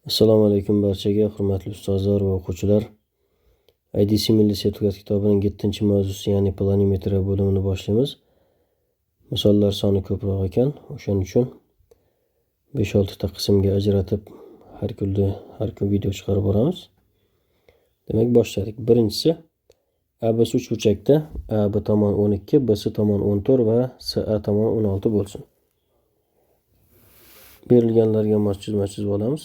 Assalomu alaykum barchaga, hurmatli ustozlar va o'quvchilar. IDC Milliy sertifikat kitobining 7-mavzusi, ya'ni planimetriya bo'limini boshlaymiz. Misollar soni ko'proq ekan, o'shaning uchun 5-6 ta qismga ajratib har kun video chiqarib boramiz. Demak, boshladik. Birinchisi ABC uchburchakda AB tomon 12, BC tomon 14 va CA tomon 16 bo'lsin. Berilganlarga mos chizma chizib olamiz.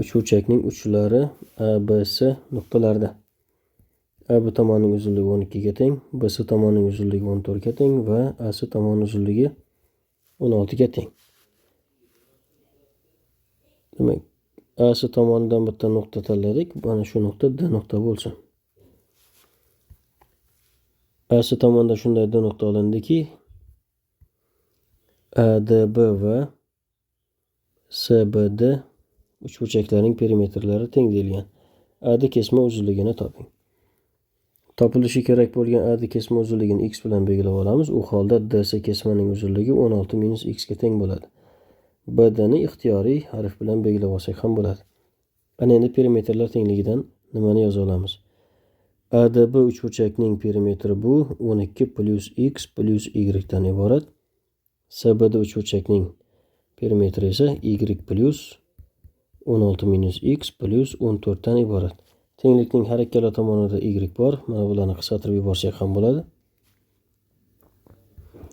Uchburchakning uchlari ABC nuqtalarida. AB tomonining uzunligi 12 ga teng, BC tomonining uzunligi 14 ga teng va AC tomonining uzunligi 16 ga teng. Demak, AC tomonidan bitta nuqta tanladik. Mana shu nuqta D nuqta bo'lsin. AC tomonda shunday D nuqta olindiki, ADB va SBD uchburchaklarning perimetrlari teng deyilgan. AD kesma uzunligini toping. Topilishi kerak bo'lgan AD kesma uzunligini x bilan belgilab olamiz. U holda DC kesmaning uzunligi 16 minus x ga teng bo'ladi. BD ni ixtiyoriy harf bilan belgilab olsak ham bo'ladi. Ana endi perimetrlar tengligidan nimani yoza olamiz? ADB uchburchakning perimetri bu 12 plus x plus y dan iborat. SBD uchburchakning perimetri esa y plus 16 minus x plus 14 dan iborat. Tenglikning har ikkala tomonida y bor. Mana bularni qisqartirib yuborsak ham bo'ladi.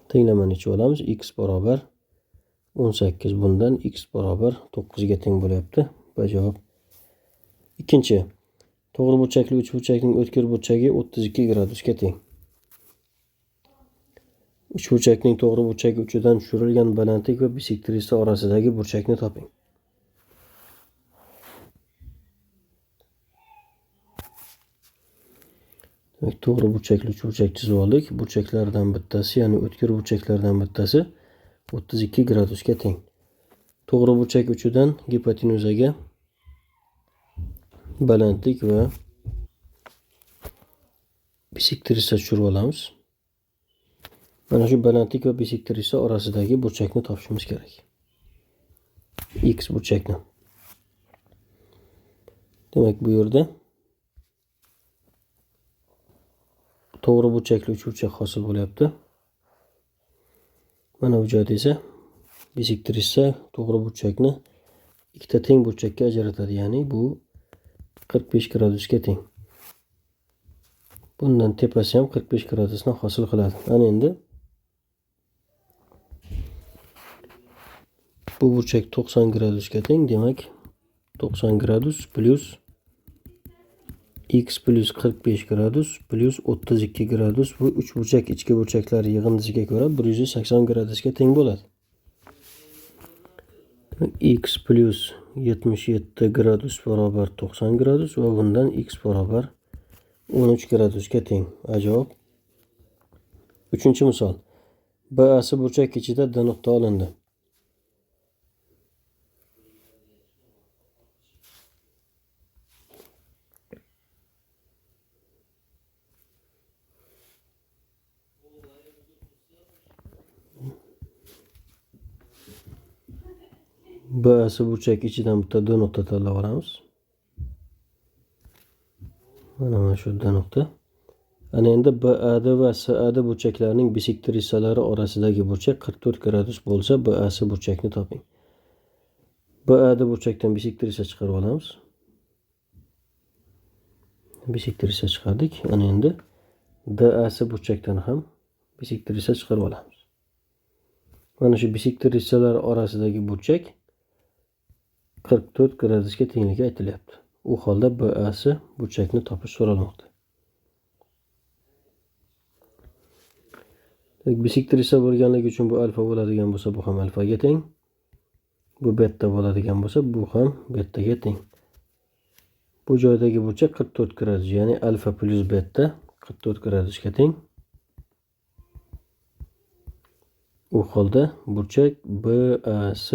Tenglamani yechib olamiz. X barobar 18, bundan x barobar 9 ga teng bo'lyapti. Bu javob. Ikkinchi, to'g'ri burchakli uchburchakning o'tkir burchagi 32 gradusga teng. Uchburchakning to'g'ri burchagi uchidan tushirilgan balandlik va bisektrisa orasidagi burchakni toping. Demak, to'g'ri burchakli uchburchak chizib oldik. Burchaklardan bittasi, ya'ni o'tkir burchaklardan bittasi 32 gradusga teng. To'g'ri burchak uchidan gipotenuzaga balandlik va bisektrisa tushirib olamiz. Mana shu balandlik va bisektrisa orasidagi burchakni topishimiz kerak. X burchakni. Demak, bu yerda to'g'ri burchakli uchburchak hosil bo'lyapti. Mana bu joyda esa bisektrisa to'g'ri burchakni ikkita teng burchakka ajratadi, ya'ni bu 45 gradusga teng. Bundan tepasi ham 45 gradusni hosil qiladi. Ana endi bu burchak 90 gradusga teng, demak 90 gradus plus x plus 45 gradus plus 32 gradus, bu uchburchak ichki burchaklar yig'indisiga ko'ra 180 gradusga teng bo'ladi. X plus 77 gradus barobar 90 gradus va bundan x barobar 13 gradusga teng. Javob. Uchinchi misol. BAC burchak ichida D nuqta olindi. BAC burchak ichidan bitta D nuqta tanlab olamiz. Mana shu D nuqta. Ana endi BAD va SAD burchaklarining bisektrisalari orasidagi burchak 44 gradus bo'lsa, BAC burchakni toping. BAD burchakdan bisektrisa chiqarib olamiz. Bisektrisa chiqardik. Ana endi DAC burchakdan ham bisektrisa chiqarib olamiz. Mana shu bisektrisalar orasidagi burchak 44 gradusga tengligi aytilyapti. U holda BAC burchakni topish so'ralmoqda. Bisektrisa bo'lganligi uchun bu alfa bo'ladigan bo'lsa, bu ham alfaga teng. Bu beta bo'ladigan bo'lsa, bu ham betaga teng. Bu joydagi burchak 44 gradus, ya'ni alfa plus beta 44 gradusga teng. U holda burchak BAC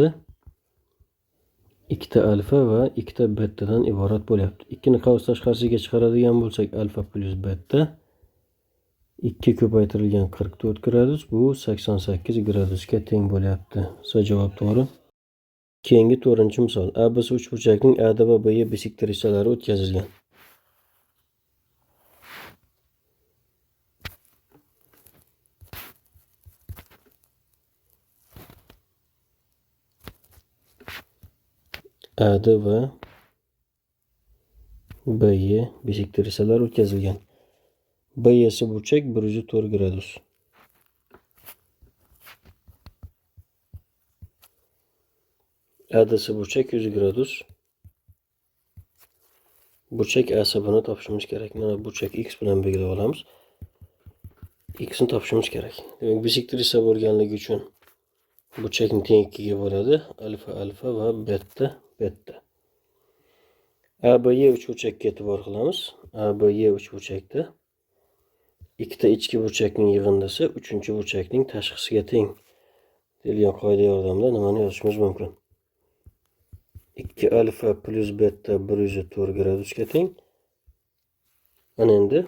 ikkita alfa va ikkita betadan iborat bo'lyapti. Ikkini qavs tashqarisiga chiqaradigan bo'lsak, alfa plus beta 2 ko'paytirilgan 44 gradus, bu 88 gradusga teng bo'lyapti. Javob to'g'ri. Keyingi 4-misol. ABC uchburchakning AD va BE bisektrisalari o'tkazilgan. AD va BE bisektrisalar o'tkazilgan. BE'si burchak 104 gradus. AD'si burchak 100 gradus. Burchak ASB'ni topishimiz kerak. Mana burchak x bilan belgilab olamiz. X ni topishimiz kerak. Demak, bisektrisa bo'lganligi uchun burchakni teng 2 ga bo'ladi. Alfa alfa va beta beta. ABE uchburchakka e'tibor qilamiz. ABE uchburchakda ikkita ichki burchakning yig'indisi uchinchi burchakning tashqisiga teng deyilgan qoida yordamida nimani yozishimiz mumkin? 2 alfa plus beta 104 gradusga teng. Ana endi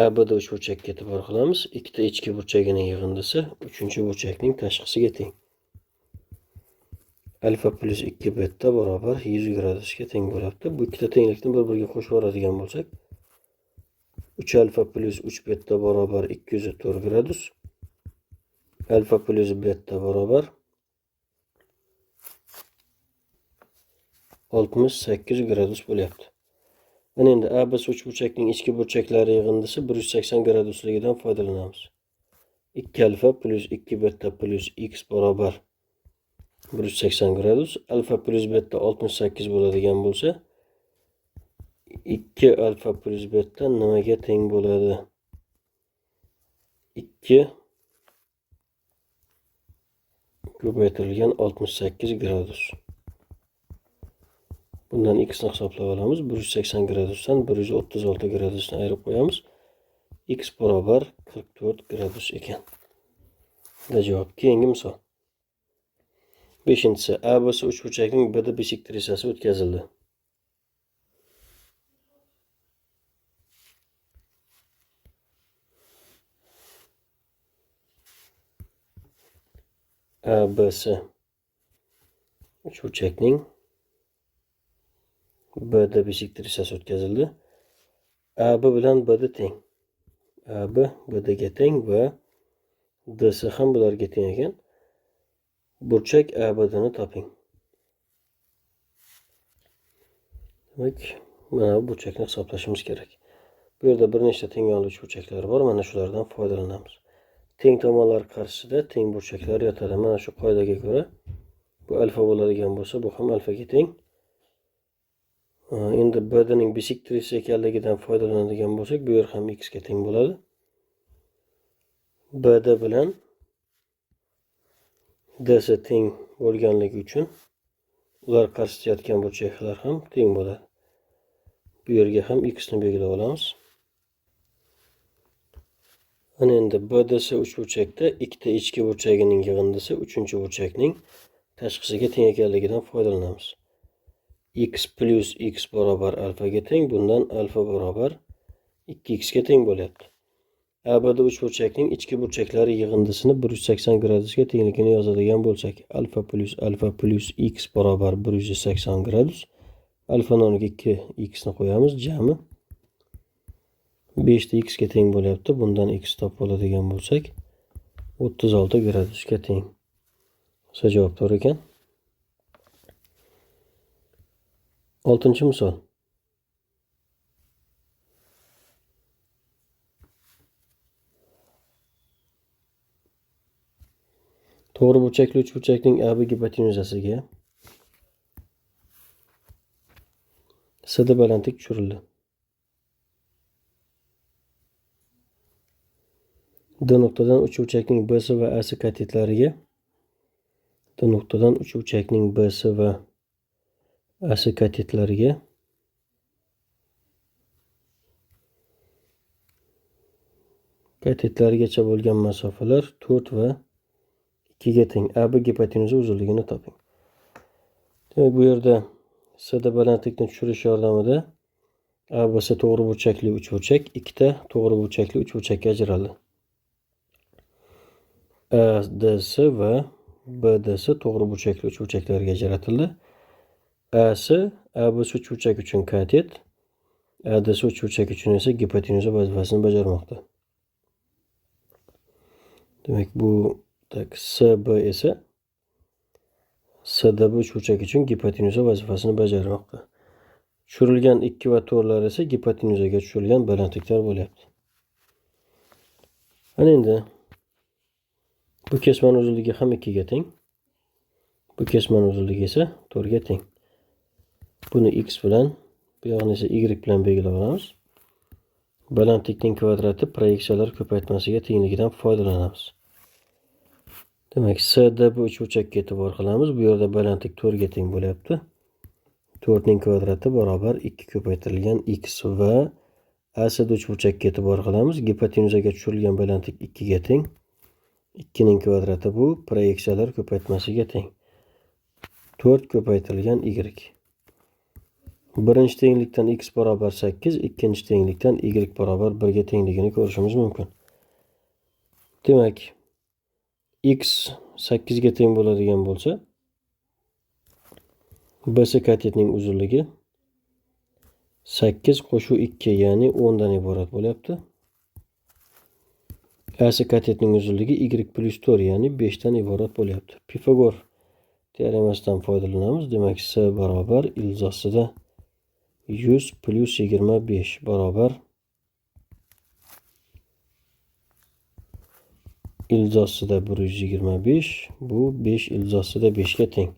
ABD uchburchakka e'tibor qilamiz. Ikkita ichki burchagining yig'indisi uchinchi burchakning tashqisiga teng. Alfa plus 2 beta barobar 100 gradusga teng bo'lyapti. Bu ikkita tenglikni bir-biriga qo'shib yuboradigan bo'lsak, 3 alfa plus 3 beta barobar 204 gradus. Alfa plus beta barobar 68 gradus bo'lyapti. Ana endi ABC uchburchakning ichki burchaklari yig'indisi 180 gradusligidan foydalanamiz. 2 alfa plus 2 beta plus x barobar 180 gradus. Alfa plus beta 68 bo'ladigan bo'lsa, 2 alfa plus beta nimaga teng bo'ladi? 2 ko'paytirilgan 68 gradus. Bundan x ni hisoblab olamiz. 180 gradusdan 136 gradusni ayirib qo'yamiz. X barobar 44 gradus ekan. Da javob. Keyingi misol. 5-inchisi. ABC uchburchakning BD bisektrisasi o'tkazildi. ABC uchburchakning BD bisektrisasi o'tkazildi. AB bilan BD teng. AB BD ga teng va DC ham bularga teng ekan. Burchak ABDni toping. Demak, mana bu burchakni hisoblashimiz kerak. Bu yerda bir nechta teng yonli uchburchaklar bor. Mana shulardan foydalanamiz. Teng tomonlar qarshisida teng burchaklar yotadi. Mana shu qoidaga ko'ra bu alfa bo'ladigan bo'lsa, bu ham alfaga teng. Endi BDning bisektrisa ekanligidan foydalanadigan bo'lsak, bu yer ham x ga teng bo'ladi. BD bilan DC teng bo'lganligi uchun ular qarshisida yotgan burchaklar ham teng bo'ladi. Bu yerga ham x ni belgilab olamiz. Ana endi BDC uchburchakda ikkita ichki burchagining yig'indisi uchinchi burchakning tashqisiga teng ekanligidan foydalanamiz. X plus x barobar alfaga teng, bundan alfa barobar 2x ga teng bo'lyapti. ABD uchburchakning ichki burchaklari yig'indisini 180 gradusga tengligini yozadigan bo'lsak, alfa plus alfa plus x barobar 180 gradus. Alfa o'rniga 2x ni qo'yamiz, jami 5 ta x ga teng bo'lyapti. Bundan x topib oladigan bo'lsak, 36 gradusga teng. O'sha javob to'g'ri ekan. 6-misol. To'g'ri burchakli uchburchakning AB gipotenuzasiga CD balandlik tushirildi. D nuqtadan uchburchakning BC va AC katetlariga D nuqtadan uchburchakning BC va AC katetlariga katetlargacha bo'lgan masofalar 4 va 2 ga teng. AB gipotenuza uzunligini toping. Demak, bu yerda CD balandlikni tushirish yordamida ABC to'g'ri burchakli uchburchak ikkita to'g'ri burchakli uchburchakka ajraldi. ADC va BDS to'g'ri burchakli uchburchaklarga ajratildi. AS ABC uchburchak uchun katet, ADS uchburchak uchun esa gipotenuza vazifasini bajarmoqda. Demak, bu tak SB esa SDB uchburchak uchun gipotenuza vazifasini bajarmoqda. Tushirilgan 2 va 4lar esa gipotenuzaga tushirilgan balandliklar bo'lyapti. Ana endi bu kesmani uzunligi ham 2 ga teng. Bu kesmani uzunligi esa 4 ga teng. Buni x bilan, bu yog'ini esa y bilan belgilab olamiz. Balandlikning kvadrati proyeksiyalar ko'paytmasiga tengligidan foydalanamiz. Demak, SDB uchburchakka e'tibor qilamiz. Bu yerda balandlik 4 ga teng bo'lyapti. 4 ning kvadrati barobar 2 ko'paytirilgan x va ASD uchburchakka e'tibor qilamiz. Gipotenuzaga tushirilgan balandlik 2 ga teng. 2 ning kvadrati bu proyeksiyalar ko'paytmasiga teng. 4 ko'paytirilgan y. Birinchi tenglikdan x barobar 8, ikkinchi tenglikdan y barobar 1 ga tengligini ko'rishimiz mumkin. Demak, x 8 ga teng bo'ladigan bo'lsa, BC katetning uzunligi 8 qo'shuv 2, ya'ni 10 dan iborat bo'lyapti. AC katetning uzunligi y plus 4, ya'ni 5 dan iborat bo'lyapti. Pifagor teoremasidan foydalanamiz. Demak, S barobar ilzosida 100 plus 25 barobar ilzosida 125, bu 5 ilzosida 5 ga teng.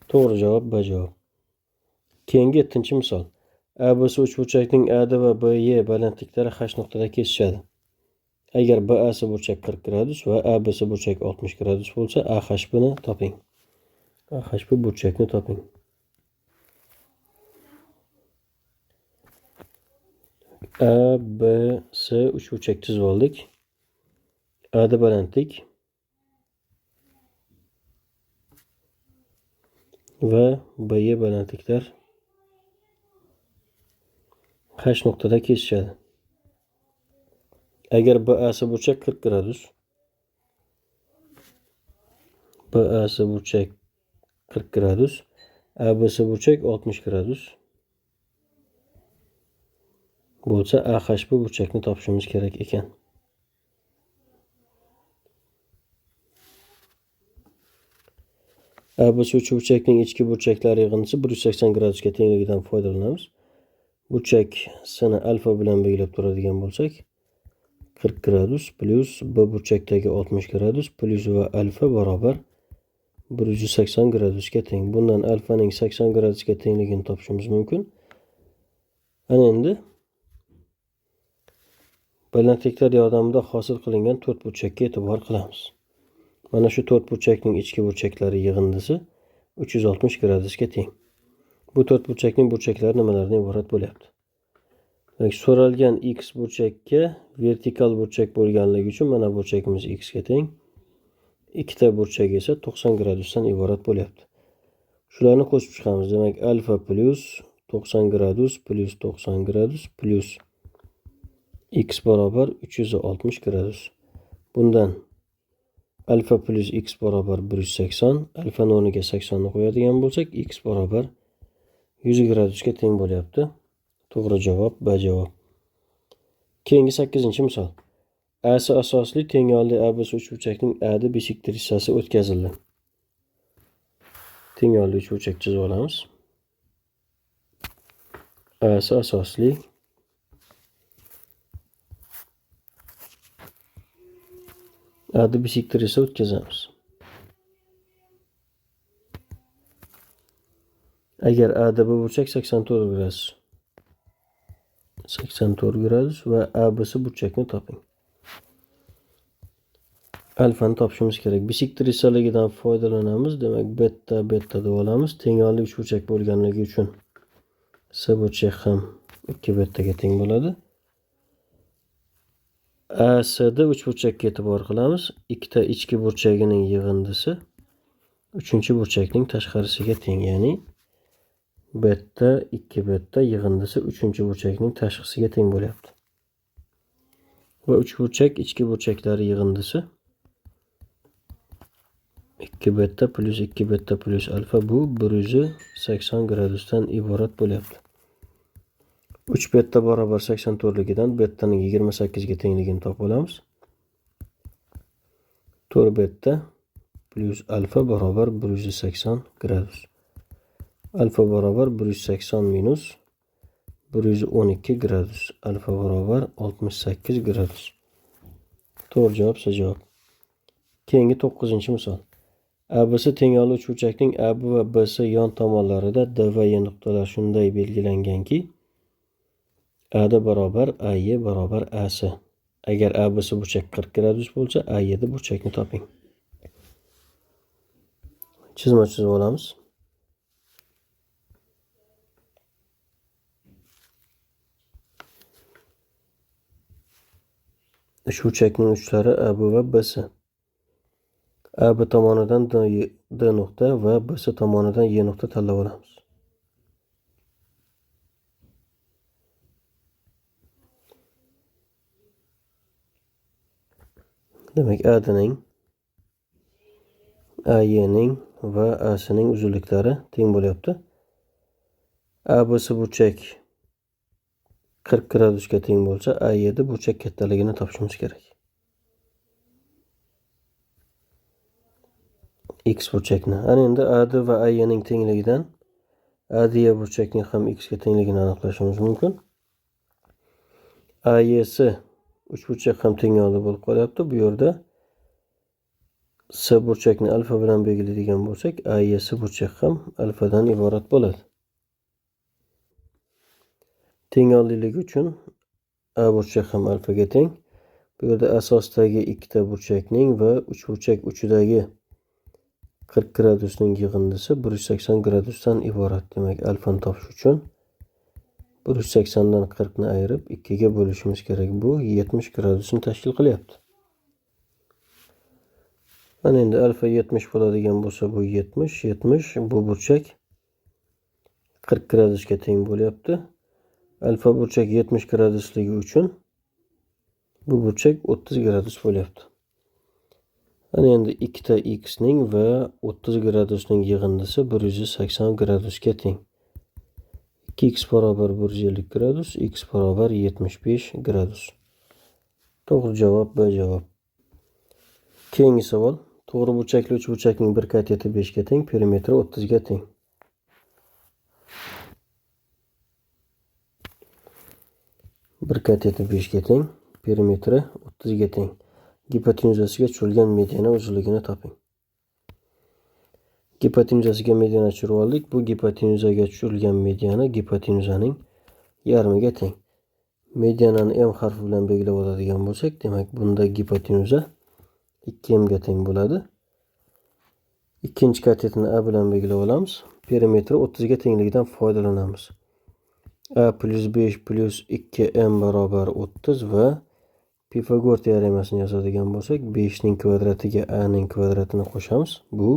To'g'ri javob B javob. Keyingi 7-misol. ABC uchburchakning AD va BE balandliklari H nuqtada kesishadi. Agar BAC burchak 40 gradus va ABC burchak 60 gradus bo'lsa, AHB ni toping. AHB burchakni toping. ABC uchburchak chizib oldik. AD balandlik va BE balandliklar H nuqtada kesishadi. Agar BAC burchak 40 gradus, BAC burchak 40 gradus, ABC burchak 60 gradus bo'lsa, AHB burchakni topishimiz kerak ekan. ABC uchburchakning ichki burchaklari yig'indisi 180 gradusga tengligidan foydalanamiz. Burchak S ni alfa bilan belgilab turadigan bo'lsak, 40 gradus plus B burchakdagi 60 gradus plus va alfa barobar 180 gradusga teng. Bundan alfaning 80 gradusga tengligini topishimiz mumkin. Ana endi balandliklar yordamida hosil qilingan to'rt burchakka e'tibor qilamiz. Mana shu to'rt burchakning ichki burchaklari yig'indisi 360 gradusga teng. Bu to'rt burchakning burchaklari nimalardan iborat bo'lyapti? Demak, so'ralgan x burchakka vertikal burchak bo'lganligi uchun mana burchakimiz x ga teng. Ikkita burchak esa 90 gradusdan iborat bo'lyapti. Shularni qo'shib chiqamiz. Demak, alfa plus 90 gradus plus 90 gradus plus x barobar 360 gradus. Bundan alfa plus x barobar 180, alfani o'rniga 80 ni qo'yadigan bo'lsak, x barobar 100 gradusga teng bo'lyapti. To'g'ri javob B javob. Keyingi 8-misol. AC asosli tengyonli ABC uchburchakning AD bisektrisasi o'tkazildi. Tengyonli uchburchak chizib olamiz. AC asosli AD bisektrisa o'tkazamiz. Agar ADB burchak 84 gradus. 84 gradus va ABC burchakni toping. Alfani topishimiz kerak. Bisektrisaligidan foydalanamiz. Demak, beta beta deb olamiz. Tengyonli uchburchak bo'lganligi uchun S burchak ham 2 betaga teng bo'ladi. ACD uchburchakka e'tibor qilamiz. Ikkita ichki burchagining yig'indisi uchinchi burchakning tashqarisiga teng, ya'ni beta 2 beta yig'indisi uchinchi burchakning tashqisiga teng bo'lyapti. Va uchburchak ichki burchaklari yig'indisi 2 beta plus 2 beta plus alfa bu 180 gradusdan iborat bo'lyapti. 3 beta barobar 84 ligidan betaning 28 ga tengligini topib olamiz. 4 beta plus alfa barobar 180 gradus. Alfa barobar 180 minus 112 gradus. Alfa barobar 68 gradus. To'g'ri javob C javob. Keyingi 9-misol. ABC tengyonli uchburchakning AB va BC yon tomonlarida D va E nuqtalari shunday belgilanganki, AD barobar AE barobar AC. Agar ABC burchak 40 gradus bo'lsa, AEda burchakni toping. Chizma chizib olamiz. Uchburchakning uchlari AB va BC. AB tomonidan D nuqta va BC tomonidan E nuqta tanlab olamiz. Demak, ADning, AEning va ACning uzunliklari teng bo'lyapti. ABC burchak 40 gradusga teng bo'lsa, AEda burchak kattaligini topishimiz kerak. X burchakni. Ana endi AD va AEning tengligidan ADE burchakning ham X ga tengligini aniqlashimiz mumkin. AEC uchburchak ham tengyonli bo'lib qolyapti. Bu yerda S burchakni alfa bilan belgilaydigan bo'lsak, AEC burchak ham alfadan iborat bo'ladi. Tengyonliligi uchun A burchak ham alfaga teng. Bu yerda asosdagi ikkita burchakning va uchburchak uchidagi 40 gradusning yig'indisi 180 gradusdan iborat. Demak, alfani topish uchun 180 dan 40 ni ayirib 2 ga bo'lishimiz kerak. Bu 70 gradusni tashkil qilyapti. Mana endi alfa 70 bo'ladigan bo'lsa, bu 70, 70, bu burchak 40 gradusga teng bo'lyapti. Alfa burchak 70 gradusligi uchun bu burchak 30 gradus bo'lyapti. Ana endi ikkita x ning va 30 gradusning yig'indisi 180 gradusga teng. 2x barobar 150 gradus, x barobar 75 gradus. To'g'ri javob B javob. Keyingi savol. To'g'ri burchakli uchburchakning bir kateti 5 ga teng, perimetri 30 ga teng. Bir kateti 5 ga teng, perimetri 30 ga teng. Gipotenuzasiga tushirilgan mediana uzunligini toping. Gipotenuzasiga mediana tushirib oldik. Bu gipotenuzaga tushirilgan mediana gipotenuzaning yarmiga teng. Medianani M harfi bilan belgilab oladigan bo'lsak, demak bunda gipotenuza 2m ga teng bo'ladi. Ikkinchi katetini A bilan belgilab olamiz. Perimetri 30 ga tengligidan foydalanamiz. A plus 5 plus 2m barobar 30 va Pifagor teoremasini yozadigan bo'lsak, 5 ning kvadratiga a ning kvadratini qo'shamiz. Bu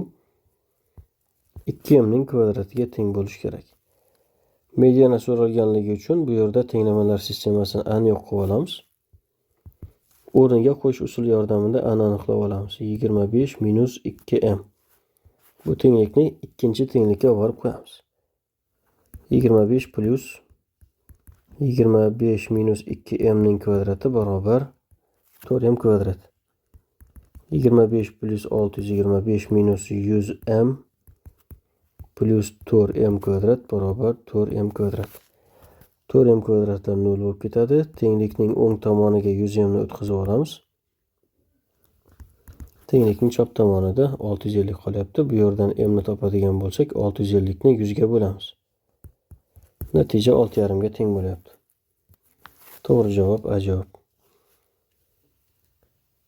2m ning kvadratiga teng bo'lishi kerak. Mediana so'ralganligi uchun bu yerda tenglamalar sistemasini a ni yo'q qilib olamiz. O'rniga qo'yish usuli yordamida a ni aniqlab olamiz. 25 minus 2m. Bu tenglikni ikkinchi tenglikka borib qo'yamiz. 25 plus 25 minus 2m ning kvadrati barobar 4m kvadrat. 25 plus 625 minus 100m plus 4m kvadrat barobar 4m kvadrat. 4m kvadratlar 0 bo'lib ketadi. Tenglikning o'ng tomoniga 100m ni o'tkazib olamiz. Tenglikning chap tomonida 650 qolyapti. Bu yerdan m ni topadigan bo'lsak, 650 ni 100 ga bo'lamiz. Natija 6,5 ga teng bo'lyapti. To'g'ri javob A javob.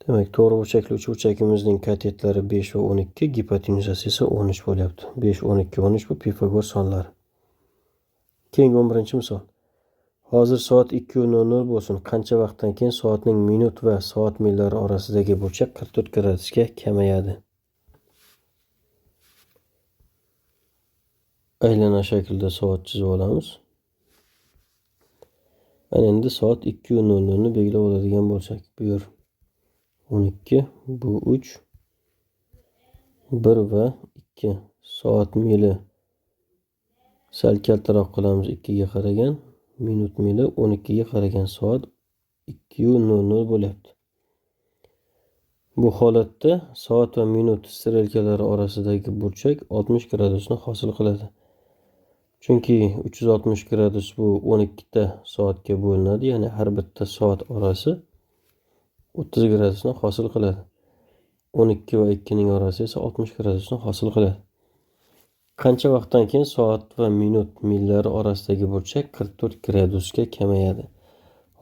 Demak, to'g'ri burchakli uchburchakimizning katetlari 5 va 12, gipotenuzasi esa 13 bo'lyapti. 5, 12, 13 bu Pifagor sonlari. Keyingi 11-misol. Hozir soat 2:00 bo'lsin. Qancha vaqtdan keyin soatning minut va soat millari orasidagi burchak 44 gradusga kamayadi? Aylana shaklda soat chizib olamiz. Ana endi soat 2:00 ni belgilab oladigan bo'lsak, bu yer 12, bu 3, 1 va 2. Soat mili sal kaltaroq qilamiz 2 ga qaragan, minut mili 12 ga qaragan soat 2:00 bo'lyapti. Bu holatda soat va minut strelkalari orasidagi burchak 60 gradusni hosil qiladi. Chunki 360 gradus bu 12 ta soatga bo'linadi, ya'ni har bitta soat orasi 30 gradusni hosil qiladi. 12 va 2 ning orasi esa 60 gradusni hosil qiladi. Qancha vaqtdan keyin soat va minut millari orasidagi burchak 44 gradusga kamayadi?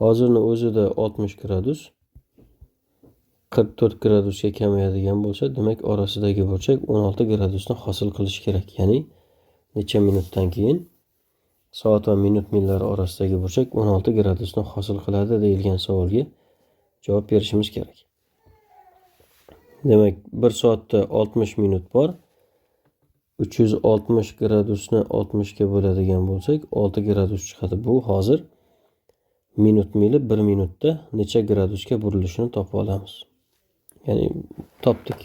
Hozirni o'zida 60 gradus 44 gradusga kamayadigan bo'lsa, demak orasidagi burchak 16 gradusni hosil qilishi kerak. Ya'ni necha minutdan keyin soat va minut millari orasidagi burchak 16 gradusni hosil qiladi deyilgan savolga javob berishimiz kerak. Demak, 1 soatda 60 minut bor. 360 gradusni 60 ga bo'ladigan bo'lsak, 6 gradus chiqadi. Bu hozir minut mili 1 minutda necha gradusga burilishini topib olamiz. Ya'ni topdik.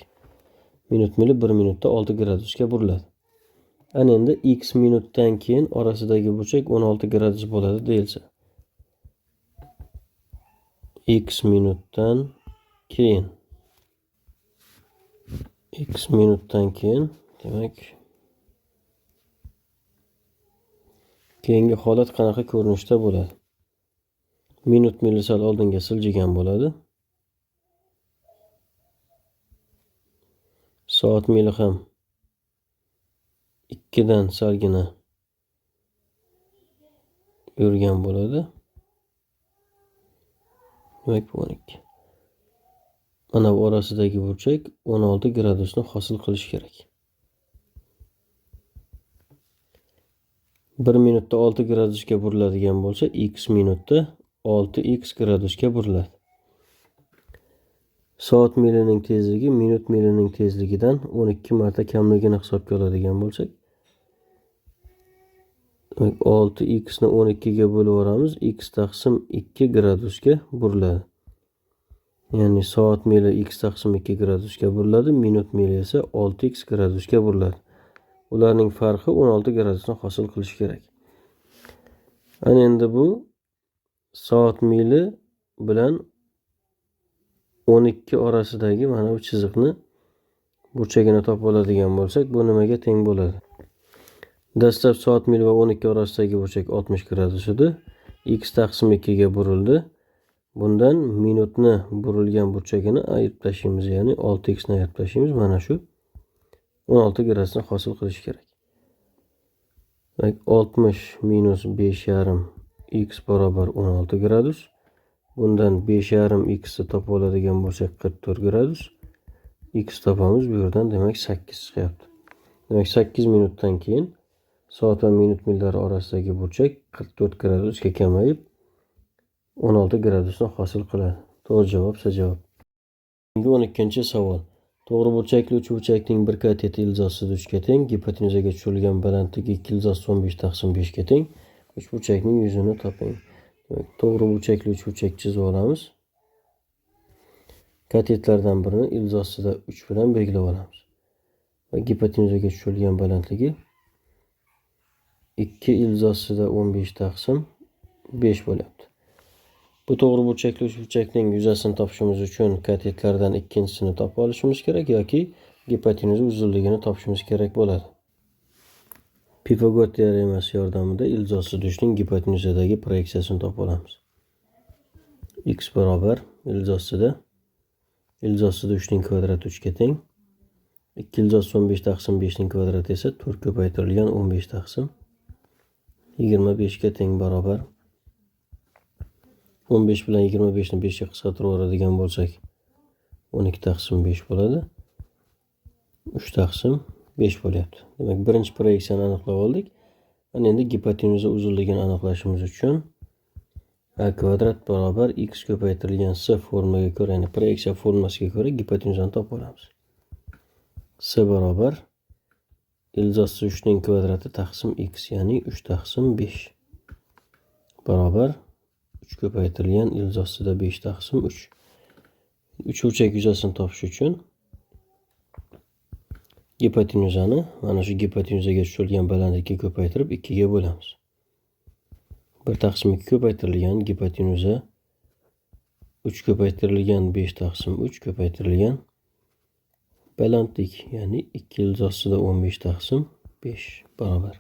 Minut mili 1 minutda 6 gradusga buriladi. Ana endi x minutdan keyin orasidagi burchak 16 gradus bo'ladi deyilsa, x minutdan keyin, x minutdan keyin, demak keyingi holat qanaqa ko'rinishda bo'ladi? Minut mili sal oldinga siljigan bo'ladi. Soat mili ham 2 dan salgina yurgan bo'ladi. Demak, bu 12. Mana bu orasidagi burchak 16 gradusni hosil qilishi kerak. 1 minutda 6 gradusga buriladigan bo'lsa, x minutda 6x gradusga buriladi. Soat milining tezligi minut milining tezligidan 12 marta kamligini hisobga oladigan bo'lsak, demak 6x ni 12 ga bo'lib yuboramiz, x taqsim 2 gradusga buriladi. Ya'ni soat mili x taqsim 2 gradusga buriladi, minut mili esa 6x gradusga buriladi. Ularning farqi 16 gradusni hosil qilishi kerak. Ana endi bu soat mili bilan 12 orasidagi mana bu chiziqni burchagini topib oladigan bo'lsak, bu nimaga teng bo'ladi? Dastlab soat mili va 12 orasidagi burchak 60 gradus edi. X taqsim 2 ga burildi. Bundan minutni burilgan burchagini ayirib tashlaymiz, ya'ni 6x ni ayirib tashlaymiz. Mana shu 16 gradusni hosil qilish kerak. Demak, 60 minus 5,5 x barobar 16 gradus. Bundan 5,5 x ni topib oladigan bo'lsak 44 gradus. X topamiz. Bu yerdan demak 8 chiqyapti. Demak 8 minutdan keyin soat va minut millari orasidagi burchak 44 gradusga kamayib 16 gradusni hosil qiladi. To'g'ri javob S javob. Endi 12-savol. To'g'ri burchakli uchburchakning bir kateti ildiz 3 ga teng, gipotenuzaga tushirilgan balandligi 2 ildiz 15 taqsim 5 ga teng. Uchburchakning yuzini toping. Demak, to'g'ri burchakli uchburchak chizib olamiz. Katetlardan birini ildiz ostida 3 bilan belgilab olamiz. Va gipotenuzaga tushirilgan balandligi 2 ildiz ostida 15 taqsim 5 bo'lyapti. Bu to'g'ri burchakli uchburchakning yuzasini topishimiz uchun katetlardan ikkinchisini topib olishimiz kerak yoki gipotenuza uzunligini topishimiz kerak bo'ladi. Pifagor teoremasi yordamida ildiz ostida 3 ning gipotenuzadagi proyeksiyasini topib olamiz. X barobar ildiz ostida 3 ning kvadrati 3 ga teng. 2 ildiz ostida 15 taqsim 5 ning kvadrati esa 4 ko'paytirilgan 15 taqsim 25 ga teng barobar. 15 bilan 25 ni 5 ga qisqartirib yuboradigan bo'lsak 12 taqsim 5 bo'ladi. 3 taqsim 5 bo'lyapti. Demak, birinchi proyeksiyani aniqlab oldik. Ana endi gipotenuza uzunligini aniqlashimiz uchun a kvadrat barobar x ko'paytirilgan s formaga ko'ra, ya'ni proyeksiya formulasiga ko'ra gipotenuzani topib olamiz. S barobar ildiz ostida 3 ning kvadrati taqsim x, ya'ni 3 taqsim 5 barobar 3 ko'paytirilgan ildiz ostida 5 taqsim 3. Uchburchak yuzasini topish uchun Gipotenuzani mana shu gipotenuzaga tushirgan balandlikka ko'paytirib 2 ga bo'lamiz. 1 taqsim 2 ko'paytirilgan gipotenuza 3 ko'paytirilgan 5 taqsim 3 ko'paytirilgan balandlik, ya'ni 2 ildiz ostida 15 taqsim 5 barobar.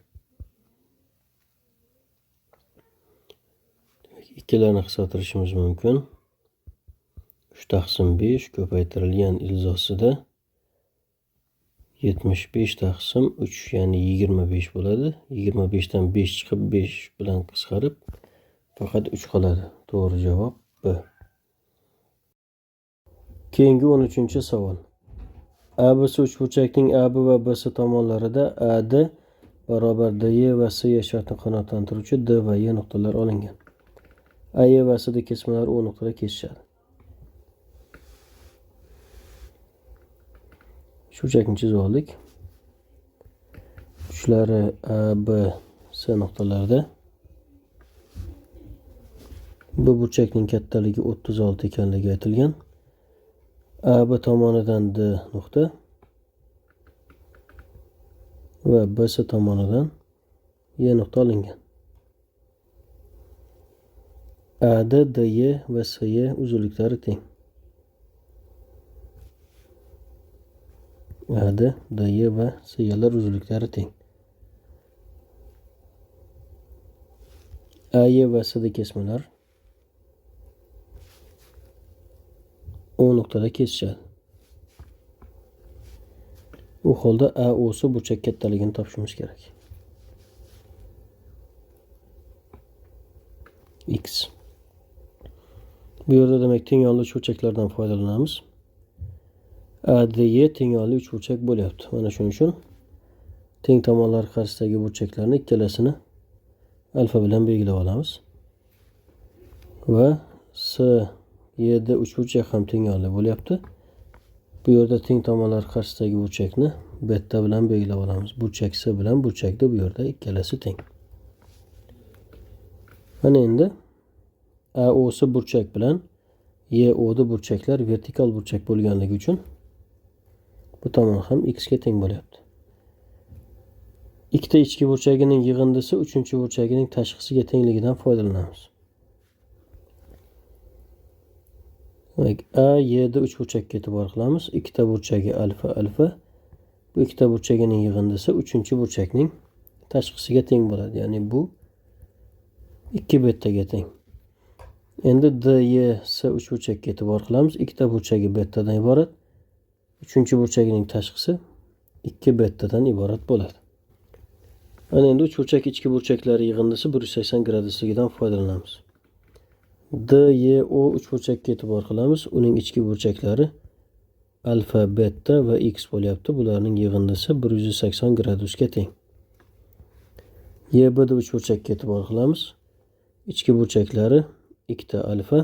Ikkilarni qisqartirishimiz mumkin. 3 taqsim 5 ko'paytirilgan ildiz ostida 75 taqsim 3, ya'ni 25 bo'ladi. 25 dan 5 chiqib 5 bilan qisqarib faqat 3 qoladi. To'g'ri javob B. Keyingi 13-savol. ABC uchburchakning AB va BC tomonlarida AD barobar DE va CE shartini qanoatlantiruvchi D va E nuqtalari olingan. AE va CD kesmalari O nuqtada kesishadi. Uchburchakni chizib oldik. Uchlari A, B, C nuqtalarida. Bu burchakning kattaligi 36 ekanligi aytilgan. AB tomonidan D nuqta va BC tomonidan E nuqta olingan. AD, DE va CE uzunliklari teng. AD, DE va CE'lar uzunliklari teng. AE va CD kesmalar O nuqtada kesishadi. U holda AOC burchak kattaligini topishimiz kerak. X. Bu yerda demak teng yonli uchburchaklardan foydalanamiz. ADE teng yonli uchburchak bo'lyapti. Mana shuning uchun teng tomonlar qarshisidagi burchaklarni ikkalasini alfa bilan belgilab olamiz. Va CED uchburchak ham teng yonli bo'lyapti. Bu yerda teng tomonlar qarshisidagi burchakni beta bilan belgilab olamiz. Burchak C bilan burchak D bu yerda ikkalasi teng. Mana endi AOC burchak bilan EOD burchaklar vertikal burchak bo'lganligi uchun bu tomon ham x ga teng bo'lyapti. Ikkita ichki burchagining yig'indisi uchinchi burchagining tashqisiga tengligidan foydalanamiz. Demak, A, Y D uchburchakka e'tibor qilamiz. Ikkita burchagi alfa, alfa. Bu ikkita burchagining yig'indisi uchinchi burchakning tashqisiga teng bo'ladi. Ya'ni bu 2 betaga teng. Endi D, Y, S uchburchakka e'tibor qilamiz. Ikkita burchagi betadan iborat. Uchinchi burchagining tashqisi 2 betadan iborat bo'ladi. Ana endi uchburchak ichki burchaklari yig'indisi 180 gradusligidan foydalanamiz. D, Y, O uchburchakka e'tibor qilamiz. Uning ichki burchaklari alfa, beta va x bo'lyapti. Bularning yig'indisi 180 gradusga teng. Y, B D uchburchakka e'tibor qilamiz. Ichki burchaklari ikkita alfa.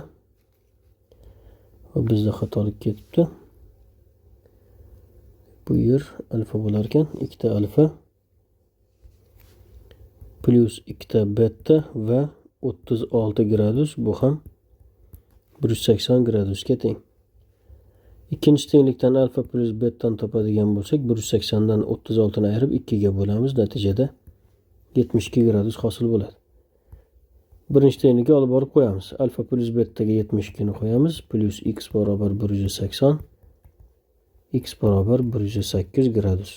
Va bizda xatolik ketibdi. Bu yer alfa bo'lar ekan. Ikkita alfa plus ikkita beta va 36 gradus, bu ham 180 gradusga teng. Ikkinchi tenglikdan alfa plus betani topadigan bo'lsak, 180 dan 36 ni ayirib 2 ga bo'lamiz. Natijada 72 gradus hosil bo'ladi. Birinchi tenglikka olib borib qo'yamiz. Alfa plus betaga 72 ni qo'yamiz, plus x barobar 180, x barobar 108 gradus.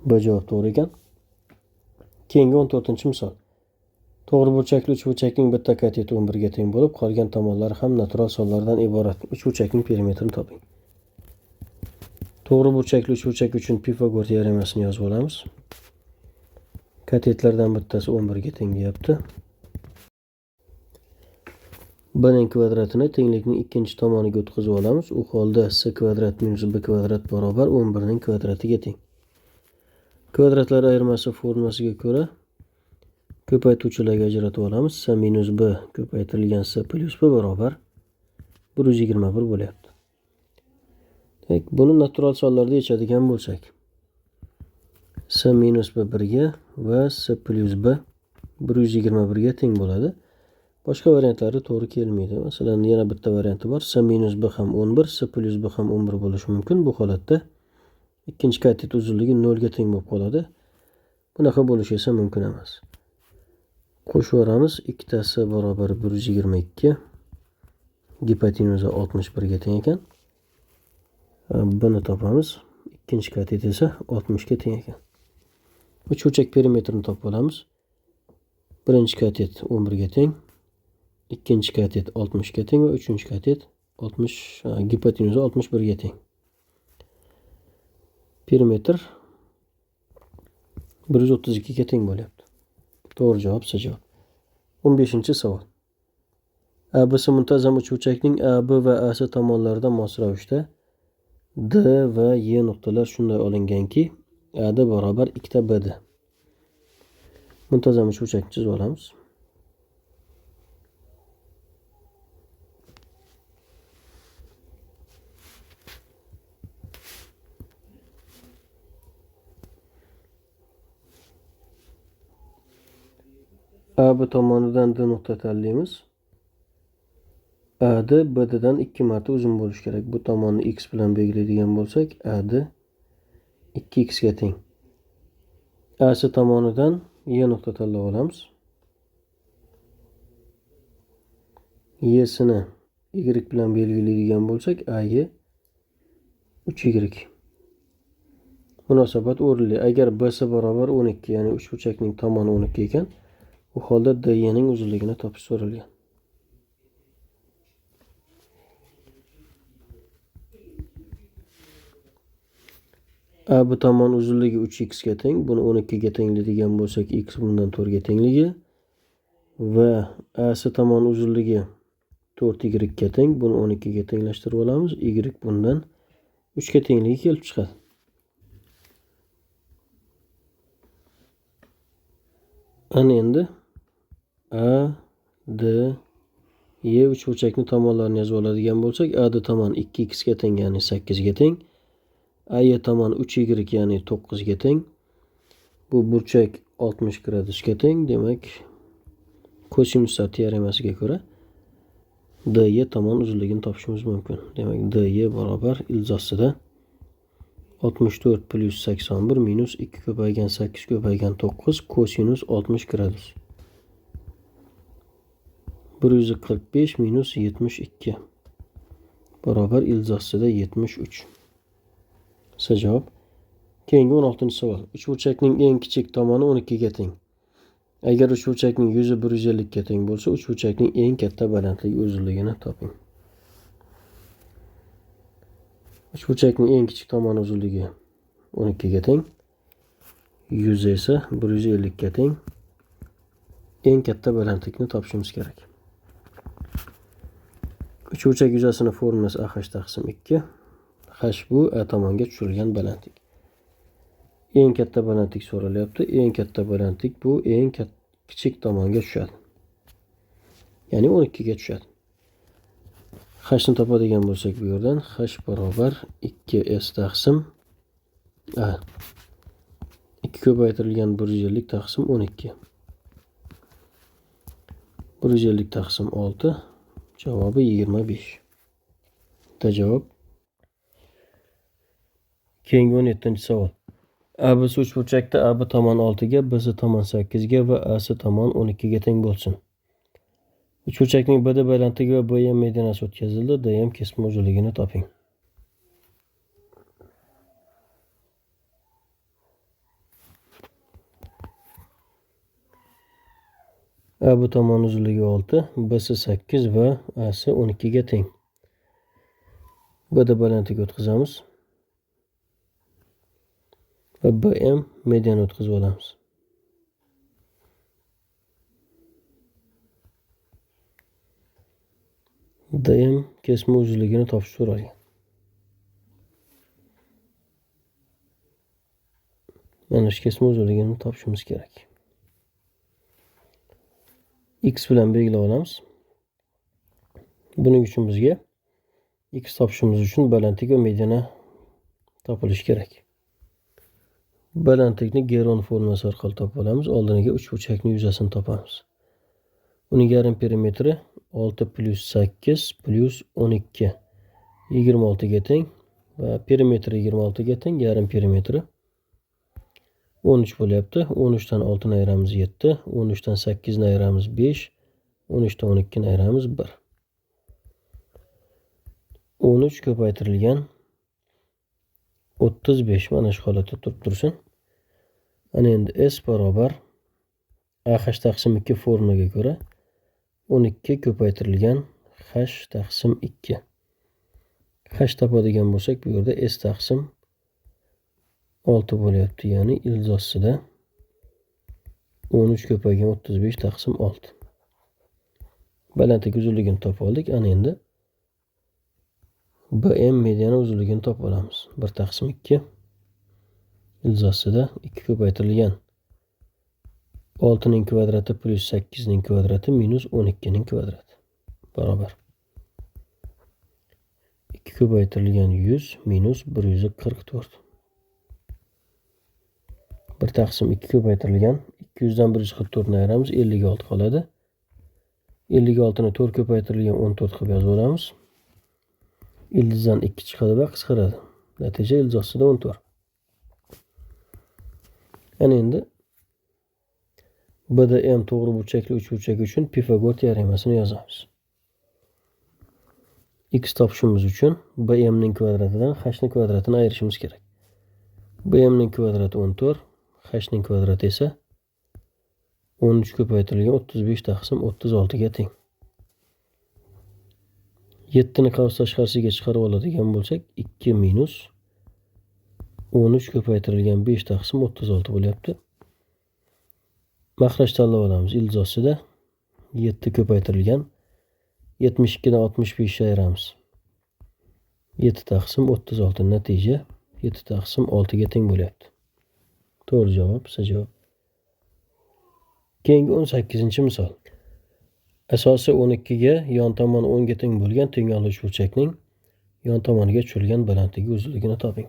Bu javob to'g'ri ekan. Keyingi 14-misol. To'g'ri burchakli uchburchakning bitta kateti 11 ga teng bo'lib, qolgan tomonlari ham natural sonlardan iborat. Uchburchakning perimetrini toping. To'g'ri burchakli uchburchak uchun Pifagor teoremasini yozib olamiz. Katetlardan bittasi 11 ga teng deyapti. B ning kvadratini tenglikning ikkinchi tomoniga o'tkazib olamiz. U holda c kvadrat minus b kvadrat barobar 11 ning kvadratiga teng. Kvadratlar ayirmasi formulasiga ko'ra ko'paytuvchilarga ajratib olamiz. C minus b ko'paytirilgan c plus b barobar 121 bo'lyapti. Demak, buni natural sonlarda yechadigan bo'lsak, c minus b 1 ga va c plus b 121 ga teng bo'ladi. Boshqa variantlari to'g'ri kelmaydi. Masalan, yana bitta varianti bor. C minus b ham 11, c plus b ham 11 bo'lishi mumkin. Bu holatda Ikkinchi katet uzunligi 0 ga teng bo'lib qoladi. Bunaqa bo'lishi esa mumkin emas. Qo'shib yuboramiz. Ikkitasi barobar 122. Gipotenuza 61 ga teng ekan. Buni topamiz. Ikkinchi katet esa 60 ga teng ekan. Uchburchak perimetrini topib olamiz. Birinchi katet 11 ga teng, ikkinchi katet 60 ga teng va uchinchi katet 60, gipotenuza 61 ga teng. Perimetr 132 ga teng bo'lyapti. To'g'ri javob C javob. 15-savol. ABC muntazam uchburchakning AB va AC tomonlarida mos ravishda D va Y nuqtalar shunday olinganki, AD barobar 2 ta BD. Muntazam uchburchakni chizib olamiz. AB tomonidan D nuqta tanlaymiz. AD BDdan 2 marta uzun bo'lishi kerak. Bu tomonni x bilan belgilaydigan bo'lsak, AD 2x ga teng. AC tomonidan Y nuqta tanlab olamiz. Y-sini Y bilan belgilaydigan bo'lsak, AY 3y. Munosabat o'rinli. Agar BC barobar 12, ya'ni uchburchakning tomoni 12 ekan, u holda DYning uzunligini topish so'ralgan. AB tomon uzunligi 3x ga teng. Buni 12 ga tenglaydigan bo'lsak, x bundan 4 ga tengligi va AC tomon uzunligi 4y ga teng. Buni 12 ga tenglashtirib olamiz. Y bundan 3 ga tengligi kelib chiqadi. Ana endi A, D, Y uchburchakning tomonlarini yozib oladigan bo'lsak, AD tomon 2x ga teng, ya'ni 8 ga teng. AY tomon 3y, ya'ni 9 ga teng. Bu burchak 60 gradusga teng. Demak, kosinuslar teoremasiga ko'ra DY tomon uzunligini topishimiz mumkin. Demak, DY barobar ildiz ostida 64 plus 81 minus 2 ko'paygan 8 ko'paygan 9 kosinus 60 gradus. 145 minus 72 barobar ildiz ostida 73. C javob. Keyingi 16-savol. Uchburchakning eng kichik tomoni 12 ga teng. Agar uchburchakning yuzi 150 ga teng bo'lsa, uchburchakning eng katta balandligi uzunligini toping. Uchburchakning eng kichik tomoni uzunligi 12 ga teng, yuzi esa 150 ga teng. Eng katta balandlikni topishimiz kerak. Uchburchak yuzasini formulasi AH taqsim 2. H bu A tomonga tushirilgan balandlik. Eng katta balandlik so'ralyapti. Eng katta balandlik bu eng kichik tomonga tushadi. Ya'ni 12 ga tushadi. H ni topadigan bo'lsak bu yerdan H barobar 2S taqsim A. 2 ko'paytirilgan 150 taqsim 12. 150 taqsim 6 javobi 25. Da javob. Keyingi 17-savol. ABC uchburchakda AB tomon 6 ga, BC tomon 8 ga va AC tomon 12 ga teng bo'lsin. Uchburchakning BD balandligi va BM medianasi o'tkazildi. DM kesma uzunligini toping. AB tomon uzunligi 6, BC 8 va AC 12 ga teng. BD balandligi o'tkazamiz. Va BM median o'tkazib olamiz. DM kesma uzunligini topish so'ralgan. Mana shu kesma uzunligini topishimiz kerak. X bilan belgilab olamiz. Buning uchun bizga X topishimiz uchun balandlik va mediana topilishi kerak. Balandlikni Geron formulasi orqali topib olamiz. Oldiniga uchburchakning yuzasini topamiz. Uning yarim perimetri 6 plus 8 plus 12 26 ga teng Va perimetri 26 ga teng, yarim perimetri 13 bo'lyapti. 13 dan 6 ni ayiramiz 7, 13 dan 8 ni ayiramiz 5, 13 dan 12 ni ayiramiz 1. 13 ko'paytirilgan 35 mana shu holatda turib tursin. Ana endi S barobar AH taqsim 2 formulaga ko'ra 12 ko'paytirilgan H taqsim 2. H topadigan bo'lsak, bu yerda S taqsim 6 bo'lyapti, ya'ni ildiz ostida 13 ko'paygan 35 taqsim 6. Balandlik uzunligini topib oldik. Ana endi BM mediani uzunligini topib olamiz. 1 taqsim 2 ildiz ostida 2 ko'paytirilgan 6 ning kvadrati plus 8 ning kvadrati minus 12 ning kvadrati barobar 2 ko'paytirilgan 100 minus 144. 1 taqsim 2 ko'paytirilgan 200 dan 144 ni ayiramiz, 56 qoladi. 56 ni 4 ko'paytirilgan 14 qilib yozib olamiz. Ildizdan 2 chiqadi va qisqaradi. Natija ildiz ostida 14. Ana endi BDM to'g'ri burchakli uchburchak uchun Pifagor teoremasini yozamiz. X topishimiz uchun BM ning kvadratidan H ning kvadratini ayirishimiz kerak. BM ning kvadrati 14, H ning kvadrati esa 13 ko'paytirilgan 35 taqsim 36 ga teng. 7 ni qavs tashqarisiga chiqarib oladigan bo'lsak, 2 minus 13 ko'paytirilgan 5 taqsim 36 bo'lyapti. Maxraj tanlab olamiz. Ildiz ostida 7 ko'paytirilgan 72 dan 65 ni ayiramiz. 7 taqsim 36 natija 7 taqsim 6 ga teng bo'lyapti. To'g'ri javob S javob. Keyingi 18-misol. Asosi 12 ga, yon tomoni 10 ga teng bo'lgan tengyonli uchburchakning yon tomoniga tushirilgan balandligi uzunligini toping.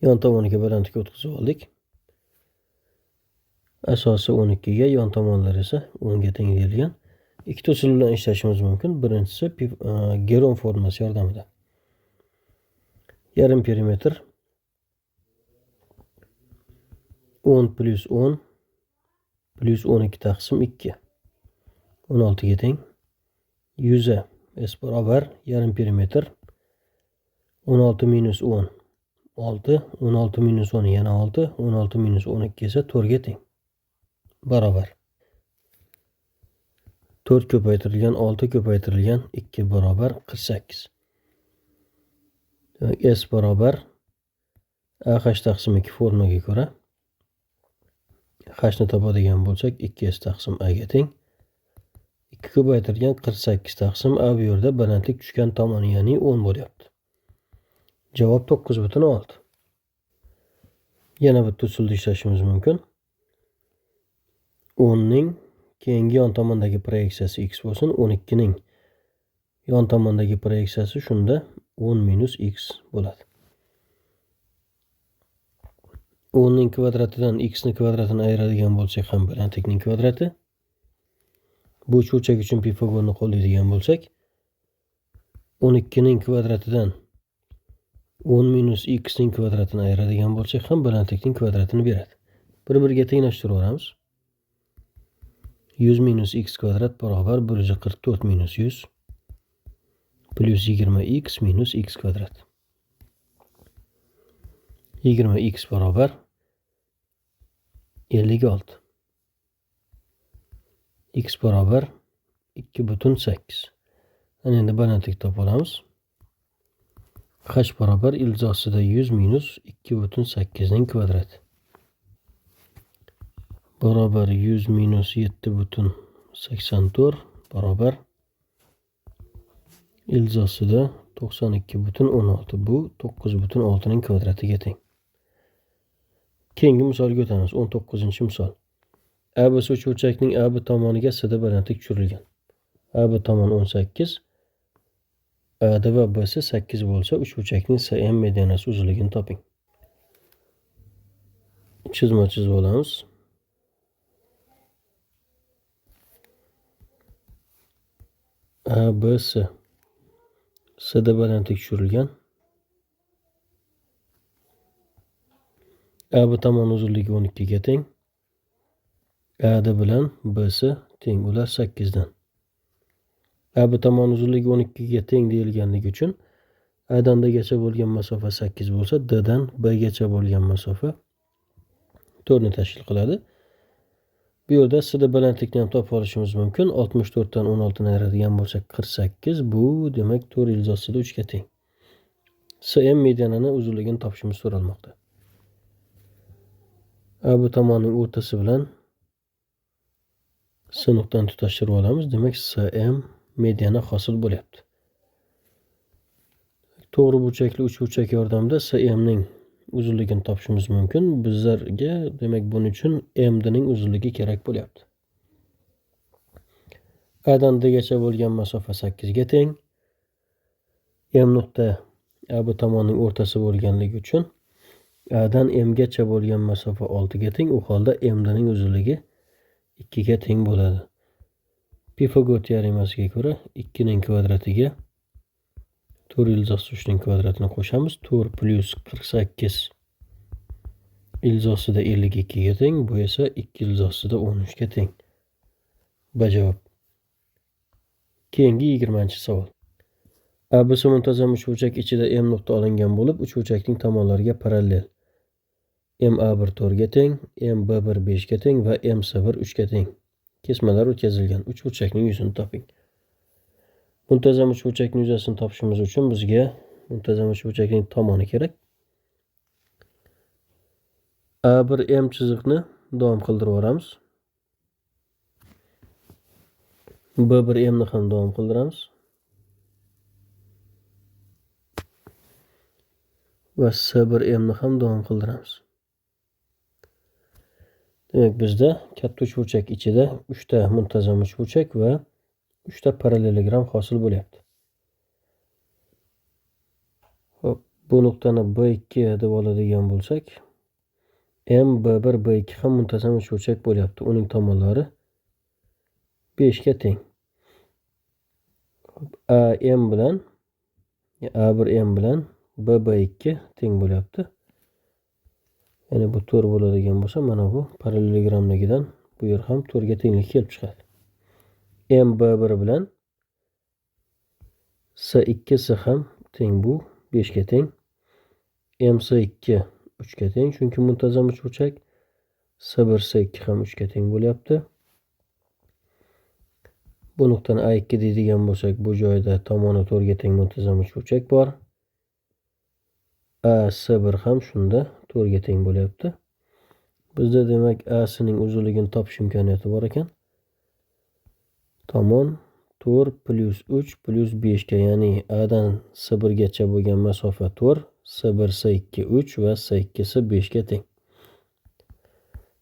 Yon tomoniga balandlik o'tkazib oldik. Asosi 12 ga, yon tomonlari esa 10 ga teng deyilgan. Ikkita usul bilan ishlashimiz mumkin. Birinchisi Geron formulasi yordamida. Yarim perimetr 10 plus 10 plus 12 taqsim 2 16 ga teng. 100 S barobar yarim perimetr 16 minus 10 6, 16 minus 10 yana 6, 16 minus 12 esa 4 ga teng. Barobar 4 ko'paytirilgan 6 ko'paytirilgan 2 barobar 48. Demak, S barobar AH taqsim 2 formulaga ko'ra H ni topadigan bo'lsak 2S taqsim A ga teng. 2 ko'paytirilgan 48 taqsim A bu yerda balandlik tushgan tomoni, ya'ni 10 bo'lyapti. Javob 9,6. Yana bitta usulda ishlashimiz mumkin. 10 ning keyingi yon tomondagi proyeksiyasi x bo'lsin, 12 ning yon tomondagi proyeksiyasi shunda 10 minus x bo'ladi. 10 ning kvadratidan x ning kvadratini ayiradigan bo'lsak ham balandlikning kvadrati. Bu uchburchak uchun Pifagorni qo'llaydigan bo'lsak, 12 ning kvadratidan 10 minus x ning kvadratini ayiradigan bo'lsak ham balandlikning kvadratini beradi. Bir-biriga tenglashtirib yuboramiz. 100 minus x kvadrat barobar 144 minus 100 plus 20x minus x kvadrat. 20x barobar 56. X barobar 2,8. Ana endi balandlik topib olamiz. H barobar ildiz ostida 100 minus 2,8 ning kvadrati barobar 100 minus 7,84 barobar ildiz ostida 92,16. Bu 9,6 ning kvadratiga teng. Keyingi misolga o'tamiz. 19-misol. ABC uchburchakning AB tomoniga CD balandlik tushirilgan. AB tomoni 18, AD va BC 8 bo'lsa, uchburchakning CM medianasi uzunligini toping. Chizma chizib olamiz. ABC. CD balandlik tushirilgan. AB tomon uzunligi 12 ga teng. AD bilan BC teng, ular 8 dan. AB tomon uzunligi 12 ga teng deyilganligi uchun A dan D gacha bo'lgan masofa 8 bo'lsa, D dan B gacha bo'lgan masofa 4 ni tashkil qiladi. Bu yerda CD balandlikni ham topib olishimiz mumkin. 64 dan 16 ni ayiradigan bo'lsak 48, bu demak 4 ildiz ostida 3 ga teng. CM medianani uzunligini topishimiz so'ralmoqda. AB tomonning o'rtasi bilan S nuqtani tutashtirib olamiz. Demak, CM mediana hosil bo'lyapti. To'g'ri burchakli uchburchak yordamida CM ning uzunligini topishimiz mumkin. Bizlarga demak buning uchun MD ning uzunligi kerak bo'lyapti. A dan D gacha bo'lgan masofa 8 ga teng. M nuqta AB tomonning o'rtasi bo'lganligi uchun A dan M gacha bo'lgan masofa 6 ga teng. U holda MD ning uzunligi 2 ga teng bo'ladi. Pifagor teoremasiga ko'ra 2 ning kvadratiga 4 ildiz ostida 3 ning kvadratini qo'shamiz. 4 plyus 48 ildiz ostida 52 ga teng. Bu esa 2 ildiz ostida 13 ga teng. Bajavob. Keyingi 20-savol. ABC muntazam uchburchak ichida M nuqta olingan bo'lib, uchburchakning tomonlariga parallel. MA1 4 ga teng, MB1 5 ga teng va MC1 3 ga teng. Kesmalar o'tkazilgan uchburchakning yuzini toping. Muntazam uchburchakning yuzasini topishimiz uchun bizga muntazam uchburchakning tomoni kerak. A1M chiziqni davom qildirib yuboramiz. B1M ni ham davom qildiramiz. Va S1M ni ham davom qildiramiz. Demak, bizda katta uchburchak ichida 3 ta muntazam uchburchak va 3 ta parallelogram hosil bo'lyapti. Xo'p, bu nuqtani B2 deb oladigan bo'lsak, MB1 B2 ham muntazam uchburchak bo'lyapti. Uning tomonlari 5 ga teng. Xo'p, AM bilan A1M bilan BB2 teng bo'lyapti. Ya'ni bu 4 bo'ladigan bo'lsa, mana bu parallelogramligidan bu yer ham 4 ga tenglik kelib chiqadi. MB1 bilan S2S ham teng, bu 5 ga teng. MC2 3 ga teng, chunki muntazam uchburchak. S1 S2 ham 3 ga teng bo'lyapti. Bu nuqtani A2 deydigan bo'lsak, bu joyda tomoni 4 ga teng muntazam uchburchak bor. AS1 ham shunda 4 ga teng bo'lyapti. Bizda demak AS ning uzunligini topish imkoniyati bor ekan. Tomon 4 plyus 3 plyus 5 ga, ya'ni A dan S1 gacha bo'lgan masofa 4, S1 S2 3 va S2 S5 ga teng.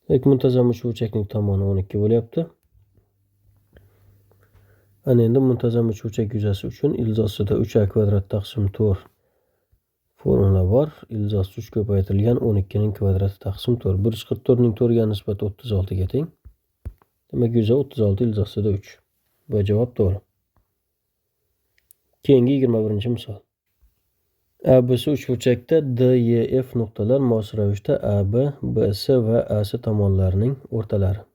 Demak, muntazam uchburchakning tomoni 12 bo'lyapti. Ana endi muntazam uchburchak yuzasi uchun ildiz ostida 3a kvadrat taqsim 4 formula bor. Ildiz ostida 3 ko'paytirilgan 12 ning kvadrati taqsim 4. 144 ning 4 ga nisbati 36 ga teng. Demak, yuza 36 ildiz ostida 3. Bu javob to'g'ri. Keyingi 21-misol. ABC uchburchakda D, E, F nuqtalar mos ravishda AB, BC va AC tomonlarining o'rtalari.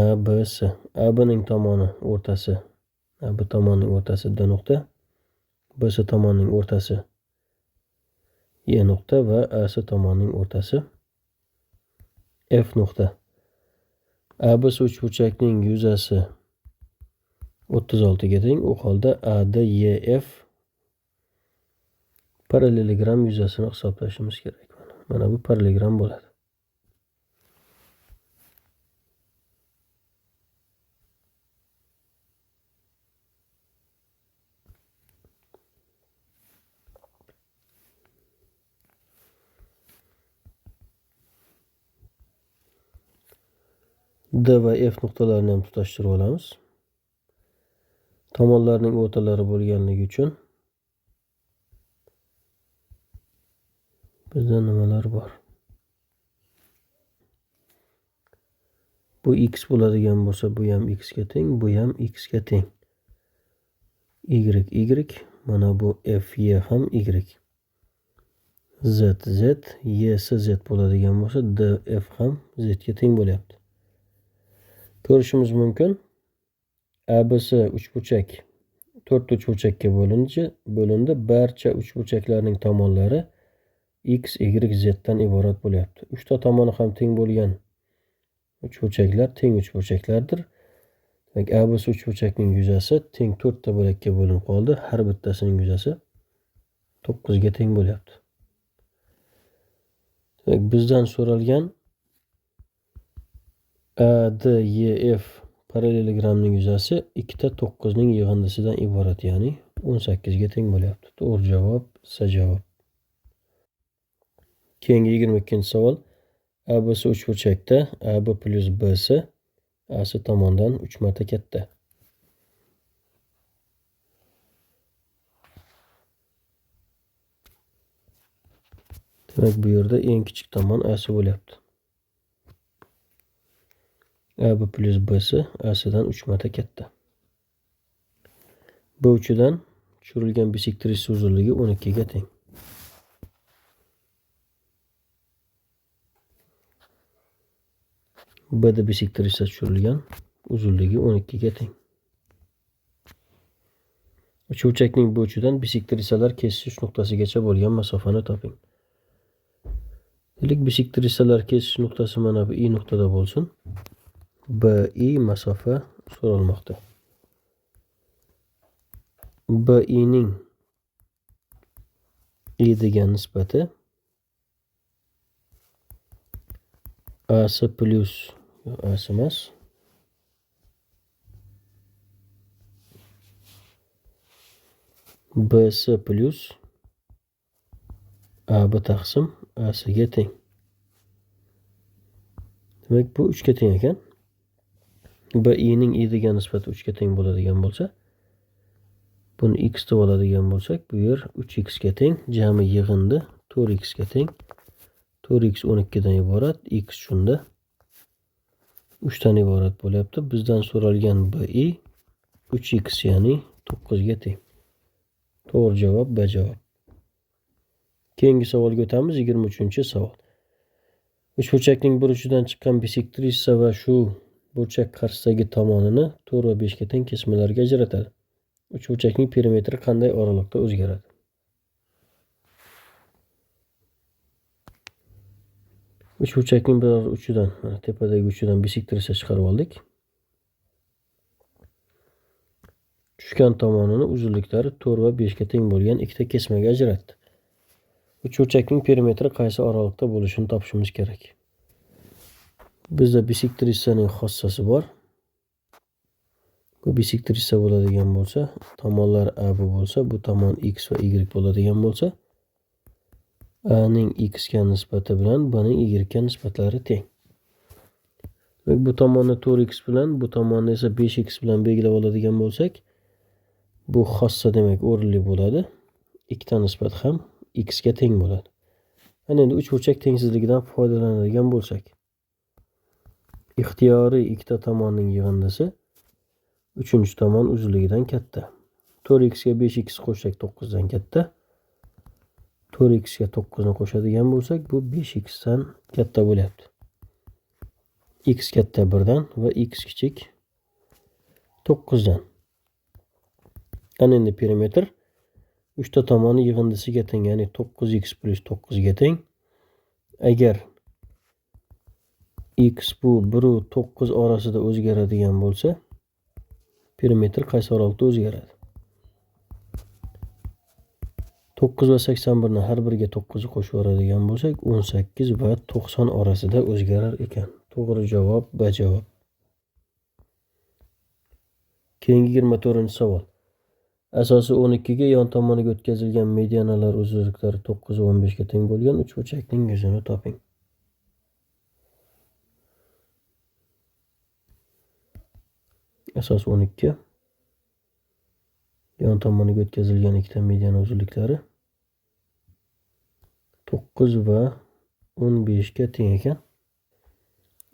ABC. AB ning tomoni o'rtasi, AB tomonining o'rtasi D nuqta, BC tomonining o'rtasi E nuqta va AC tomonining o'rtasi F nuqta. ABC uchburchakning yuzasi 36 ga teng. U holda ADEF parallelogram yuzasini hisoblashimiz kerak. Mana bu parallelogram bo'ladi. D va F nuqtalarini ham tutashtirib olamiz. Tomonlarning o'rtalari bo'lganligi uchun bizda nimalar bor? Bu x bo'ladigan bo'lsa, bu ham x ga teng, bu ham x ga teng. Y, y, mana bu f, y ham y. Z, z, y, s, z bo'ladigan bo'lsa, d, f ham z ga teng bo'lyapti. Ko'rishimiz mumkin. ABC uchburchak to'rtta uchburchakka bo'lindi. Barcha uchburchaklarning tomonlari x, y, z dan iborat bo'lyapti. Uchta tomoni ham teng bo'lgan uchburchaklar teng uchburchaklardir. Demak, ABC uchburchakning yuzasi teng to'rtta bo'lakka bo'linib qoldi. Har bittasining yuzasi 9 ga teng bo'lyapti. Demak, bizdan so'ralgan ADEF parallelogramning yuzasi ikkita 9 ning yig'indisidan iborat, ya'ni 18 ga teng bo'lyapti. To'g'ri javob C javob. Keyingi 22-savol. ABC uchburchakda AB plus BC AC tomondan 3 marta katta. Demak, bu yerda eng kichik tomon AC bo'lyapti. AB plus BC AC dan 3 marta katta. B uchidan tushirilgan bisektrisa uzunligi 12 ga teng. BD bisektrisa tushirilgan uzunligi 12 ga teng. Uchburchakning bu uchidan bisektrisalar kesishish nuqtasigacha bo'lgan masofani toping. Demak, bisektrisalar kesishish nuqtasi mana bu I nuqtada bo'lsin. BI masofa so'ralmoqda. BI ning I degan nisbati AC plus AC emas, BC plus AB taqsim AC ga teng. Demak, bu 3 ga teng ekan. BI ning I degan nisbati 3 ga teng bo'ladigan bo'lsa, buni x deb oladigan bo'lsak, bu yer 3x ga teng, jami yig'indi 4x ga teng. 4x 12 dan iborat, x shunda 3 dan iborat bo'lyapti. Bizdan so'ralgan BI 3x, ya'ni 9 ga teng. To'g'ri javob B javob. Keyingi savolga o'tamiz, 23-savol. Uchburchakning bir uchidan chiqqan bisektrisa va shu burchak qarshisidagi tomonini 4 va 5 ga teng kesmalarga ajratadi. Uchburchakning perimetri qanday oraliqda o'zgaradi? Uchburchakning bir uchidan, mana tepadagi uchidan bisektrisa chiqarib oldik. Tushgan tomonini uzunliklari 4 va 5 ga teng bo'lgan ikkita kesmaga ajratdi. Uchburchakning perimetri qaysi oraliqda bo'lishini topishimiz kerak. Bizda bisektrisaning xossasi bor. Bu bisektrisa bo'ladigan bo'lsa, tomonlar AB bo'lsa, bu tomon x va y bo'ladigan bo'lsa, A ning x ga nisbati bilan B ning y ga nisbatlari teng. Demak, bu tomonni 4x bilan, bu tomonni esa 5x bilan belgilab oladigan bo'lsak, bu xossa demak o'rinli bo'ladi. Ikkita nisbat ham x ga teng bo'ladi. Ana endi uchburchak tengsizligidan foydalanadigan bo'lsak, ixtiyoriy ikkita tomonning yig'indisi uchinchi tomon uzunligidan katta. 4x ga 5x qo'shsak 9 dan katta. 4x ga 9 ni qo'shadigan bo'lsak, bu 5x dan katta bo'lyapti. X katta 1 dan va x kichik 9 dan. Ana endi perimetr uchta tomoni yig'indisiga teng, ya'ni 9x plus 9 ga teng. Agar x bu 1 va 9 orasida o'zgaradigan bo'lsa, perimetr qaysi oraliqda o'zgaradi? 9 va 81 ni har biriga 9 ni qo'shib yuboradigan bo'lsak, 18 va 90 orasida o'zgarar ekan. To'g'ri javob B javob. Keyingi 24-savol. Asosi 12 ga yon tomoniga o'tkazilgan medianalar uzunliklari 9 va 15 ga teng bo'lgan uchburchakning yuzini toping. Asos 12 yon tomoniga o'tkazilgan ikkita mediana uzunliklari 9 va 15 ga teng ekan.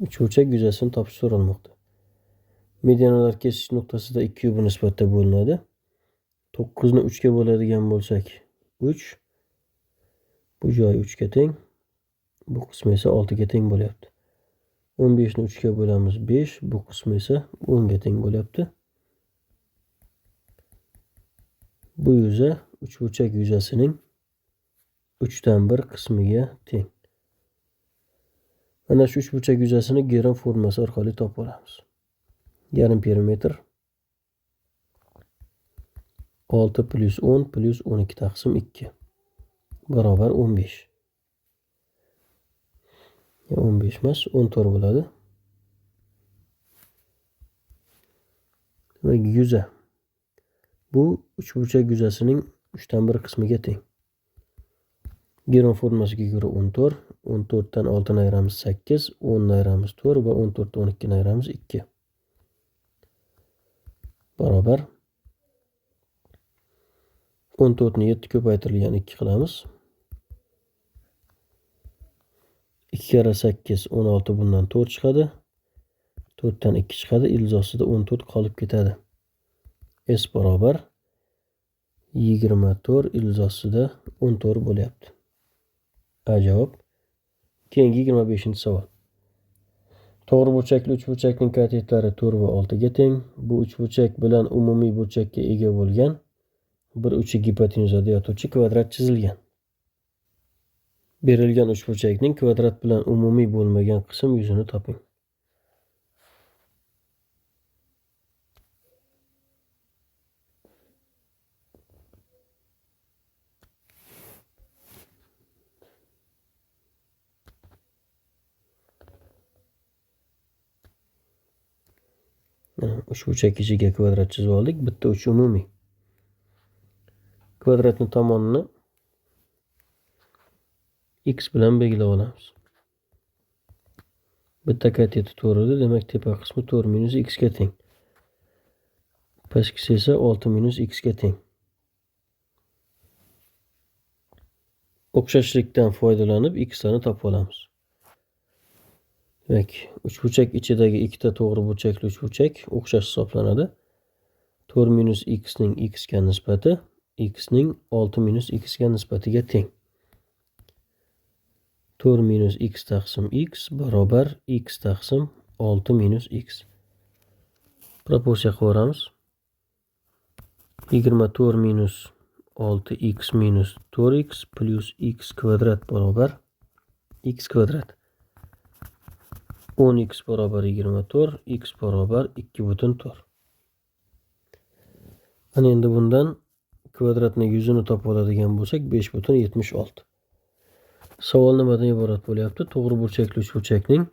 Uchburchak yuzasini topish so'ralmoqda. Medianalar kesish nuqtasida 2 bu nisbatda bo'linadi. 9 ni 3 ga bo'ladigan bo'lsak 3. Bu joyi 3 ga teng. Bu qismi esa 6 ga teng bo'lyapti. 15 ni 3 ga bo'lamiz 5, bu qismi esa 10 ga teng bo'lyapti. Bu yuza uchburchak yuzasining 1/3 qismiga teng. Mana shu uchburchak yuzasini Geron formulasi orqali topib olamiz. Yarim perimetr 6 plus 10 plus 12 taqsim 2 barobar 15. 15 emas, 14 bo'ladi. Demak, yuza bu uchburchak yuzasining 1/3 qismiga teng. Geron formulasiga ko'ra 14, 14 dan 6 ni ayiramiz 8, 10 ni ayiramiz 4 va 14 dan 12 ni ayiramiz 2. Barobar 14 ni 7 ko'paytirilgan 2 qilamiz. 2 karra 8 16, bundan 4 chiqadi. 4 dan 2 chiqadi, ildiz ostida 14 qolib ketadi. S barobar 24 ildiz ostida 14 bo'lyapti. A javob. Keyingi 25-savol. To'g'ri burchakli uchburchakning katetlari 4 va 6 ga teng. Bu uchburchak bilan umumiy burchakka ega bo'lgan bir uchi gipotenuzada yotuvchi kvadrat chizilgan. Berilgan uchburchakning kvadrat bilan umumiy bo'lmagan qism yuzini toping. Uchburchak ichiga kvadrat chizib oldik. Bitta uch umumiy. Kvadratning tomonini x bilan belgilab olamiz. Bitta kateti 4 edi, demak tepa qismi 4 minus x ga teng. Pastki esa 6 minus x ga teng. O'xshashlikdan foydalanib x larni topib olamiz. Demak, uchburchak ichidagi ikkita to'g'ri burchakli uchburchak o'xshash hisoblanadi. 4 minus x ning x ga nisbati x ning 6 minus x ga nisbatiga teng. 4 minus x taqsim x barobar x taqsim 6 minus x. Proporsiya qilamiz. 24 minus 6x minus 4x plus x kvadrat barobar x kvadrat. 10x barobar 24, x barobar 2,4. Ana endi bundan kvadratning yuzini topib oladigan bo'lsak 5,76. Savol nimadan iborat bo'lyapti? To'g'ri burchakli uchburchakning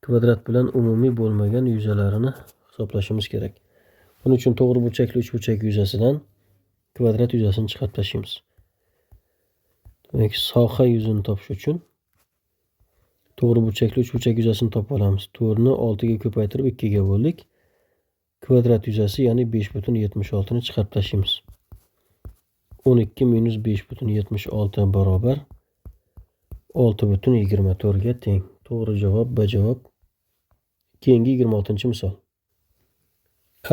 kvadrat bilan umumiy bo'lmagan yuzalarini hisoblashimiz kerak. Buning uchun to'g'ri burchakli uchburchak yuzasidan kvadrat yuzasini chiqarib tashlaymiz. Demak, soha yuzini topish uchun to'g'ri burchakli uchburchak yuzasini topib olamiz. 4 ni 6 ga ko'paytirib 2 ga bo'ldik. Kvadrat yuzasi, ya'ni 5,76 ni chiqarib tashlaymiz. 12 minus 5,76 barobar 6,24 ga teng. To'g'ri javob B javob. Keyingi 26-misol.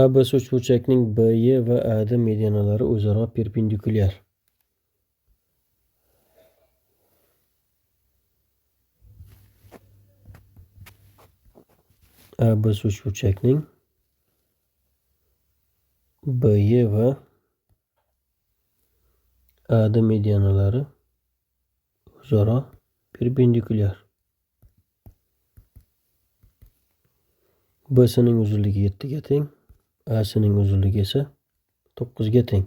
ABC uchburchakning BY va AD medianalari o'zaro perpendikulyar. ABC uchburchakning BY va AD medianalari o'zaro perpendikulyar. BCning uzunligi 7 ga teng, ACning uzunligi esa 9 ga teng.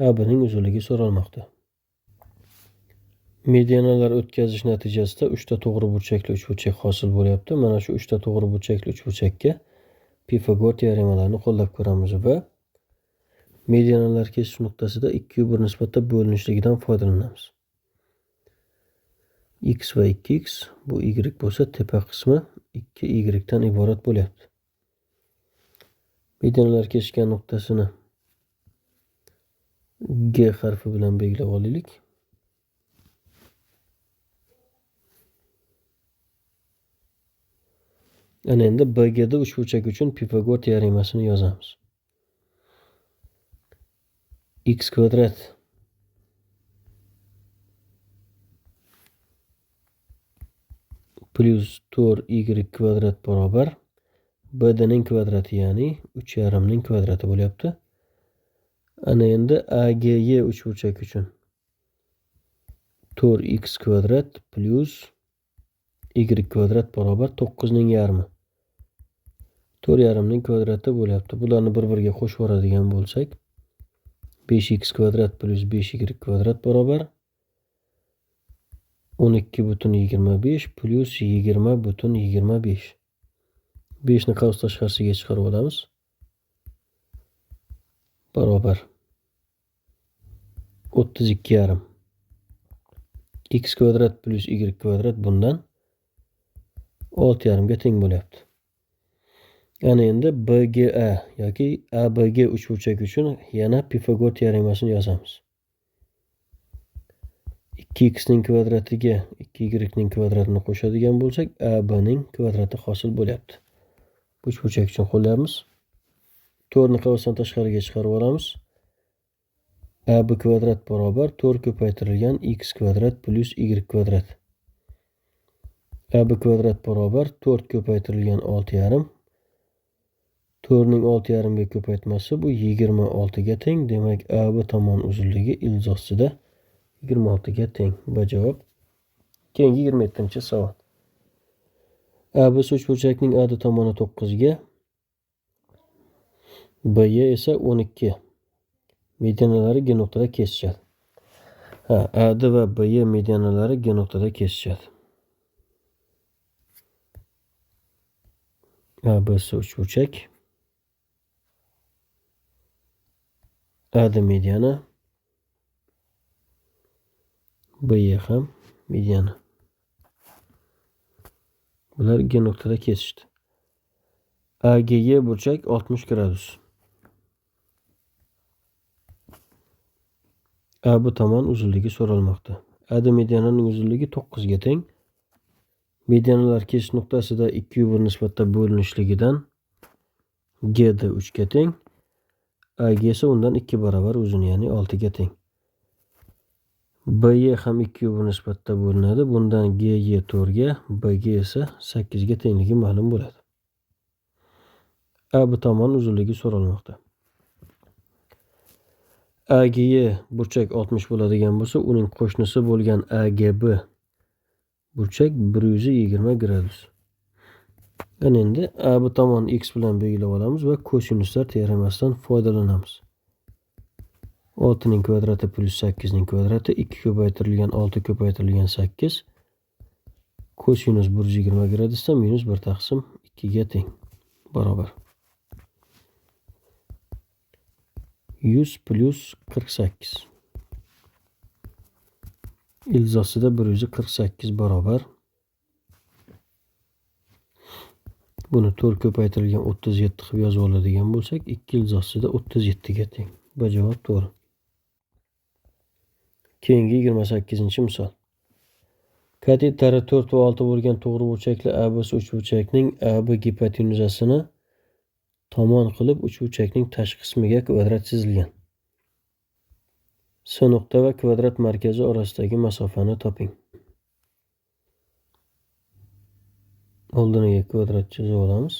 ABning uzunligi so'ralmoqda. Medianalar o'tkazish natijasida 3 ta to'g'ri burchakli uchburchak hosil bo'lyapti. Mana shu 3 ta to'g'ri burchakli uchburchakka Pifagor teoremalarini qo'llab ko'ramiz va medianalar kesish nuqtasida 2 1 nisbatda bo'linishligidan foydalanamiz. X va 2x, bu y bo'lsa tepa qismi 2y dan iborat bo'lyapti. Medianalar kesishgan nuqtasini G harfi bilan belgilab olaylik. Ana endi BGD uchburchak uchun Pifagor teoremasini yozamiz. X kvadrat plyus 4y kvadrat barobar BDning kvadrati, ya'ni 3,5 ning kvadrati bo'lyapti. Ana endi AGY uchburchak uchun 4x kvadrat plyus y kvadrat barobar 9,5. 4,5 ning kvadrati bo'lyapti. Bularni bir-biriga qo'shib yuboradigan bo'lsak, 5x kvadrat plyus 5y kvadrat barobar 12,25 plyus 20,25. 5 ni qavs tashqarisiga chiqarib olamiz. Barobar 32,5. X kvadrat plyus y kvadrat bundan 6,5 ga teng bo'lyapti. Ana endi BGA yoki ABG uchburchak uchun yana Pifagor teoremasini yozamiz. 2x ning kvadratiga 2y ning kvadratini qo'shadigan bo'lsak, AB ning kvadrati hosil bo'lyapti. Bu uchburchak uchun qo'llaymiz. 4 ni qavsdan tashqariga chiqarib olamiz. AB kvadrat barobar 4 ko'paytirilgan x kvadrat plyus y kvadrat. AB kvadrat barobar 4 ko'paytirilgan 6,5. 4 ning 6,5 ga ko'paytmasi bu 26 ga teng. Demak, AB tomon uzunligi ildiz ostida 26 ga teng. Bu javob. Keyingi 27-savol. ABC uchburchakning AD tomoni 9 ga, BY esa 12. Medianalari G nuqtada kesishadi. AD va BY medianalari G nuqtada kesishadi. ABC uchburchak, AD mediana, BY ham mediana. Bular G nuqtada kesishdi. AGY burchak 60 gradus. AB tomon uzunligi so'ralmoqda. AD mediananing uzunligi 9 ga teng. Medianalar kesish nuqtasida 2 1 nisbatda bo'linishligidan GD 3 ga teng. AG esa undan 2 barobar uzun, ya'ni 6 ga teng. BY ham 2 1 nisbatda bo'linadi. Bundan GY 4 ga, BG esa 8 ga tengligi ma'lum bo'ladi. AB tomon uzunligi so'ralmoqda. AGY burchak 60 bo'ladigan bo'lsa, uning qo'shnisi bo'lgan AGB burchak 120 gradus. Ana endi AB tomon x bilan belgilab olamiz va kosinuslar teoremasidan foydalanamiz. 6 ning kvadrati plyus 8 ning kvadrati 2 ko'paytirilgan 6 ko'paytirilgan 8 kosinus 120 gradusdan minus 1 taqsim 2 ga teng barobar 100 plyus 48. Ildiz ostida 148 barobar. Buni 4 ko'paytirilgan 37 qilib yozib oladigan bo'lsak, 2 ildiz ostida 37 ga teng. Bu javob to'g'ri. Keyingi 28-misol. Katetlari 4 va 6 bo'lgan to'g'ri burchakli ABC uchburchakning AB gipotenuzasini tomon qilib uchburchakning tashqi qismiga kvadrat chizilgan. S nuqta va kvadrat markazi orasidagi masofani toping. Oldiniga kvadrat chizib olamiz.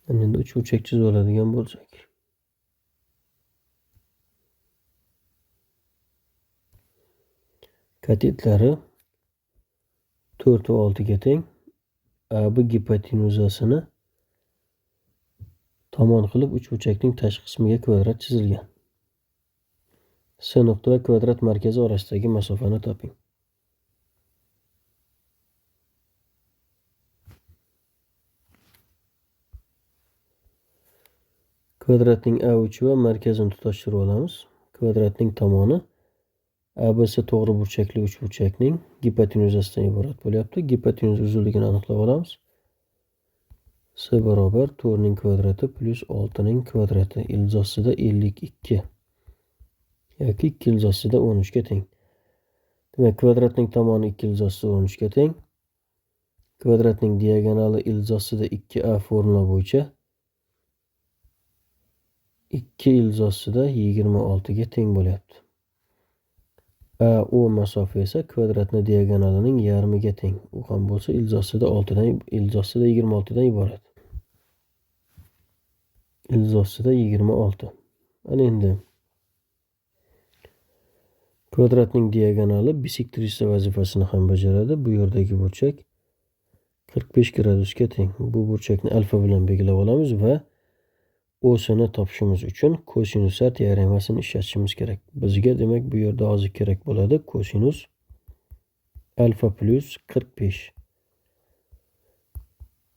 Endi uchburchak chizib oladigan bo'lsak. Katetlari 4 va 6 ga teng. AB gipotenuzasini tomon qilib uchburchakning tashqi qismiga kvadrat chizilgan. S nuqta va kvadrat markazi orasidagi masofani toping. Kvadratning A uchi va markazini tutashtirib olamiz. Kvadratning tomoni ABC to'g'ri burchakli uchburchakning gipotenuzasidan iborat bo'lyapti. Gipotenuz uzunligini aniqlab olamiz. S barobar 4 ning kvadrati plyus 6 ning kvadrati ildiz ostida 52 yoki 2 ildiz ostida 13 ga teng. Demak, kvadratning tomoni 2 ildiz ostida 13 ga teng. Kvadratning diagonali ildiz ostida 2a formula bo'yicha 2 ildiz ostida 26 ga teng bo'lyapti. AO masofa esa kvadratni diagonalining yarmiga teng. U ham bo'lsa ildiz ostida 6 dan, ildiz ostida 26 dan iborat. Ildiz ostida 26. Ana endi kvadratning diagonali bisektrisa vazifasini ham bajaradi. Bu yerdagi burchak 45 gradusga teng. Bu burchakni alfa bilan belgilab olamiz va o'sini topishimiz uchun kosinuslar teoremasini ishlatishimiz kerak. Bizga demak bu yerda hozir kerak bo'ladi kosinus alfa plus 45.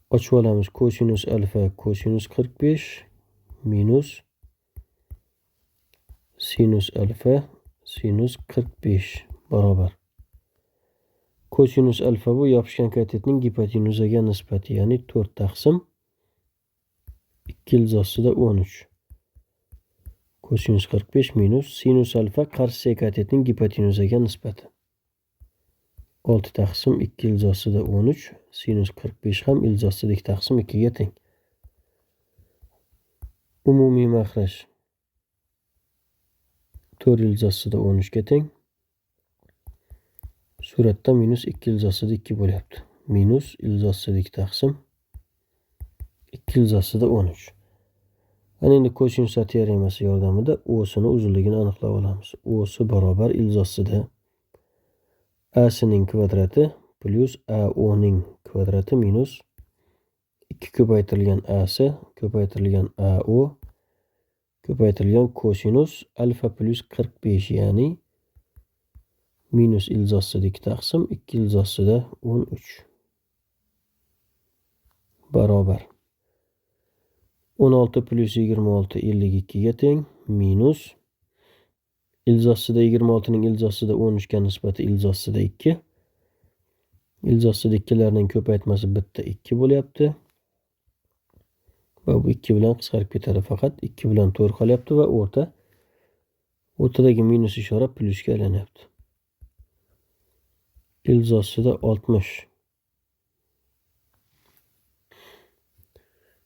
Ochib olamiz kosinus alfa kosinus 45 minus sinus alfa sinus 45 barobar. Kosinus alfa bu yopishgan katetning gipotenuzaga nisbati, ya'ni 4 taqsim 2 ildiz ostida 13. Kosinus 45 minus sinus alfa qarshi katetning gipotenuzaga nisbati. 6 taqsim 2 ildiz ostida 13, sinus 45 ham ildiz ostida 2 taqsim 2 ga teng. Umumiy maxraj 4 ildiz ostida 13 ga teng. Suratda minus 2 ildiz ostida 2 bo'lyapti. Minus ildiz ostida 2 taqsim 2 ildiz ostida 13. Ana endi kosinuslar teoremasi yordamida o'sini uzunligini aniqlab olamiz. O'si barobar ildiz ostida A-sining kvadrati plus AO-ning kvadrati minus 2 ko'paytirilgan AC ko'paytirilgan AO ko'paytirilgan kosinus alfa plus 45, ya'ni minus ildiz ostida 2 taqsim 2 ildiz ostida 13 barobar 16 plus 26 52 ga teng minus ildiz ostida 26 ning ildiz ostida 13 ga nisbati ildiz ostida 2. Ildiz ostida 2larning ko'paytmasi bitta 2 bo'lyapti. Va bu 2 bilan qisqarib ketadi, faqat 2 bilan 4 qolyapti va o'rtadagi minus ishora plusga aylanyapti. Ildiz ostida 60.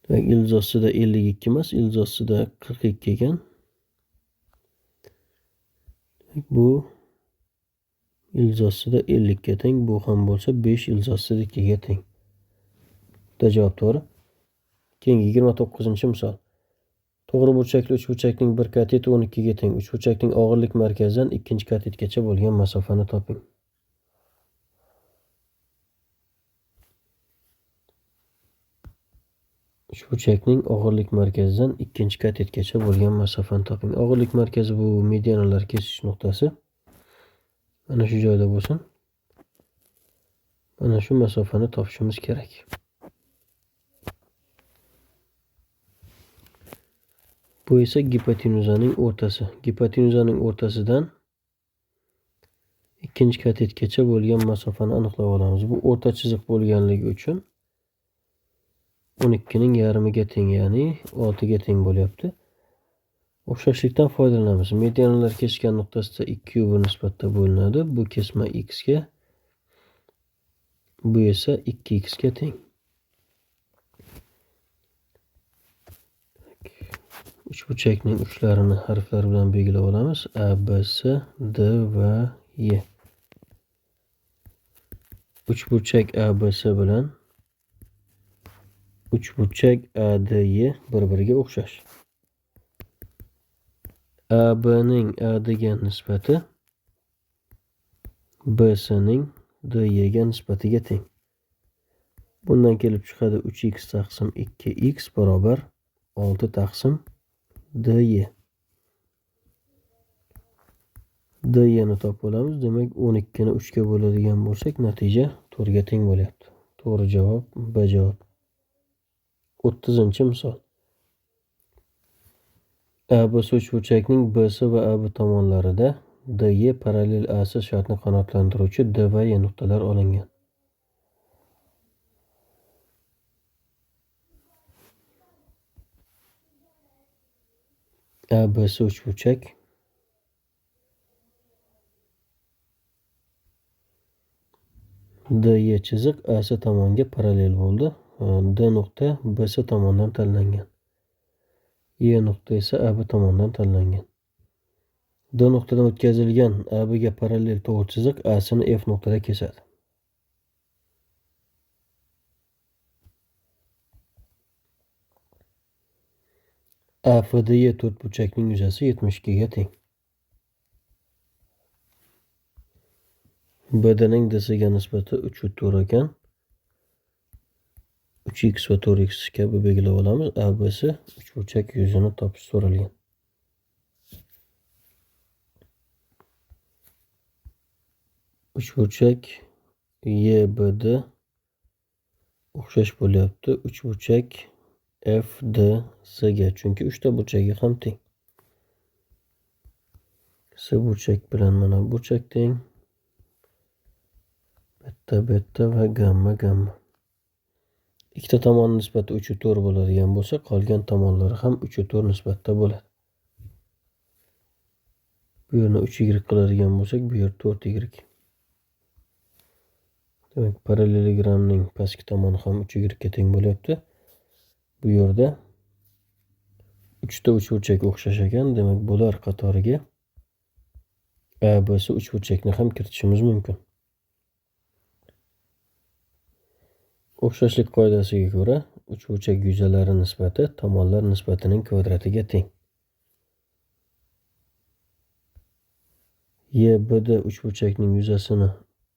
Demak, ildiz ostida 52 emas, ildiz ostida 42 ekan. Demak, bu ildiz ostida 50 ga teng, bu ham bo'lsa 5 ildiz ostida 2 ga teng. Bitta javob to'g'ri. Keyingi 29-misol. To'g'ri burchakli uchburchakning bir kateti 12 ga teng. Uchburchakning og'irlik markazidan ikkinchi katetgacha bo'lgan masofani toping. Uchburchakning og'irlik markazidan ikkinchi katetgacha bo'lgan masofani toping. Og'irlik markazi bu medianalar kesish nuqtasi. Mana shu joyda bo'lsin. Mana shu masofani topishimiz kerak. Bu esa gipotenuzaning o'rtasi. Gipotenuzaning o'rtasidan ikkinchi katetgacha bo'lgan masofani aniqlab olamiz. Bu o'rta chiziq bo'lganligi uchun 12 ning yarmiga teng, ya'ni 6 ga teng bo'lyapti. O'xshashlikdan foydalanamiz. Medianalar kesishgan nuqtasida 2 u 1 nisbatda bo'linadi. Bu kesma x ga, bu esa 2x ga teng. Uchburchakning uchlarini harflar bilan belgilab olamiz. A, B, C, D va E. Uchburchak ABC bilan uchburchak ADE bir-biriga o'xshash. AB ning AD ga nisbati BC ning DE ga nisbatiga teng. Bundan kelib chiqadi 3x taqsim 2x barobar 6 taqsim DE. DE ni topib olamiz. Demak, 12 ni 3 ga bo'ladigan bo'lsak, natija 4 ga teng bo'lyapti. To'g'ri javob B javob. 30-misol. ABC uchburchakning BC va AB tomonlarida DE parallel AC shartni qanoatlantiruvchi D va E nuqtalar olingan. ABC uchburchak DE chiziq AC tomonga parallel bo'ldi. D nuqta BC tomondan tanlangan. E nuqta esa AB tomondan tanlangan. D nuqtadan o'tkazilgan AB ga parallel to'g'ri chiziq ACni F nuqtada kesadi. AFDE to'rtburchakning yuzasi 72 ga teng. BDning DCga nisbati 3,4 ekan. 3x va 4x kabi belgilab olamiz. ABC uchburchak yuzini topish so'ralgan. Uchburchak EBD o'xshash bo'lyapti uchburchak FDC ga, chunki uchta burchagi ham teng. C burchak bilan mana burchak teng. Beta beta va gamma gamma. Ikkita tomon nisbati 3,4 bo'ladigan bo'lsa, qolgan tomonlari ham 3,4 nisbatda bo'ladi. Bu yerni 3y qiladigan bo'lsak, bu yer 4y. Demak, parallelogramning pastki tomoni ham 3y ga teng bo'lyapti. Bu yerda 3 ta uchburchak o'xshash ekan, demak bular qatoriga ABC uchburchakni ham kiritishimiz mumkin. O'xshashlik qoidasiga ko'ra, uchburchak yuzalari nisbati tomonlar nisbatining kvadratiga teng. EBD uchburchakning yuzasini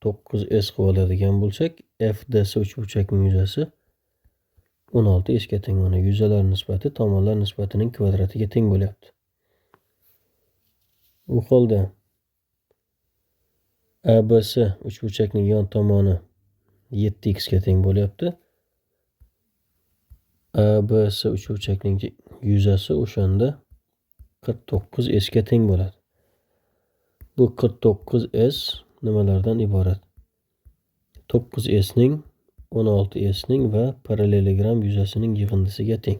9S qilib oladigan bo'lsak, FDC uchburchakning yuzasi 16S ga teng. Mana yuzalar nisbati tomonlar nisbatining kvadratiga teng bo'lyapti. U holda ABC uchburchakning yon tomoni 7x ga teng bo'lyapti. ABC uchburchakning yuzasi o'shanda 49S ga teng bo'ladi. Bu 49S nimalardan iborat? 9S ning, 16S ning va parallelogram yuzasining yig'indisiga teng.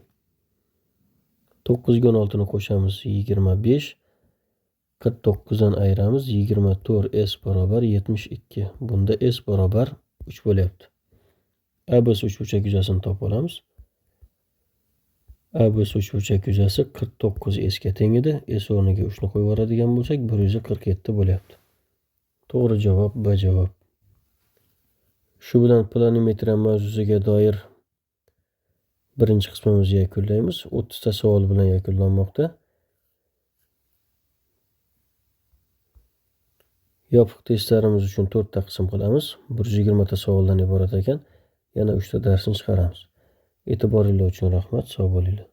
9 ga 16 ni qo'shamiz 25, 49 dan ayiramiz 24S barobar 72. Bunda S barobar 3 bo'lyapti. ABC uchburchak yuzasini topib olamiz. ABC uchburchak yuzasi 49S ga teng edi. S o'rniga 3 ni qo'yib yuboradigan bo'lsak, 147 bo'lyapti. To'g'ri javob B javob. Shu bilan planimetriya mavzusiga doir birinchi qismimizni yakunlaymiz. 30 ta savol bilan yakunlanmoqda. Yopiq testlarimiz uchun 4 ta qism qilamiz. 120 ta savoldan iborat ekan. Yana 3 ta darsni chiqaramiz. E'tiboringiz uchun rahmat. Sog' bo'linglar.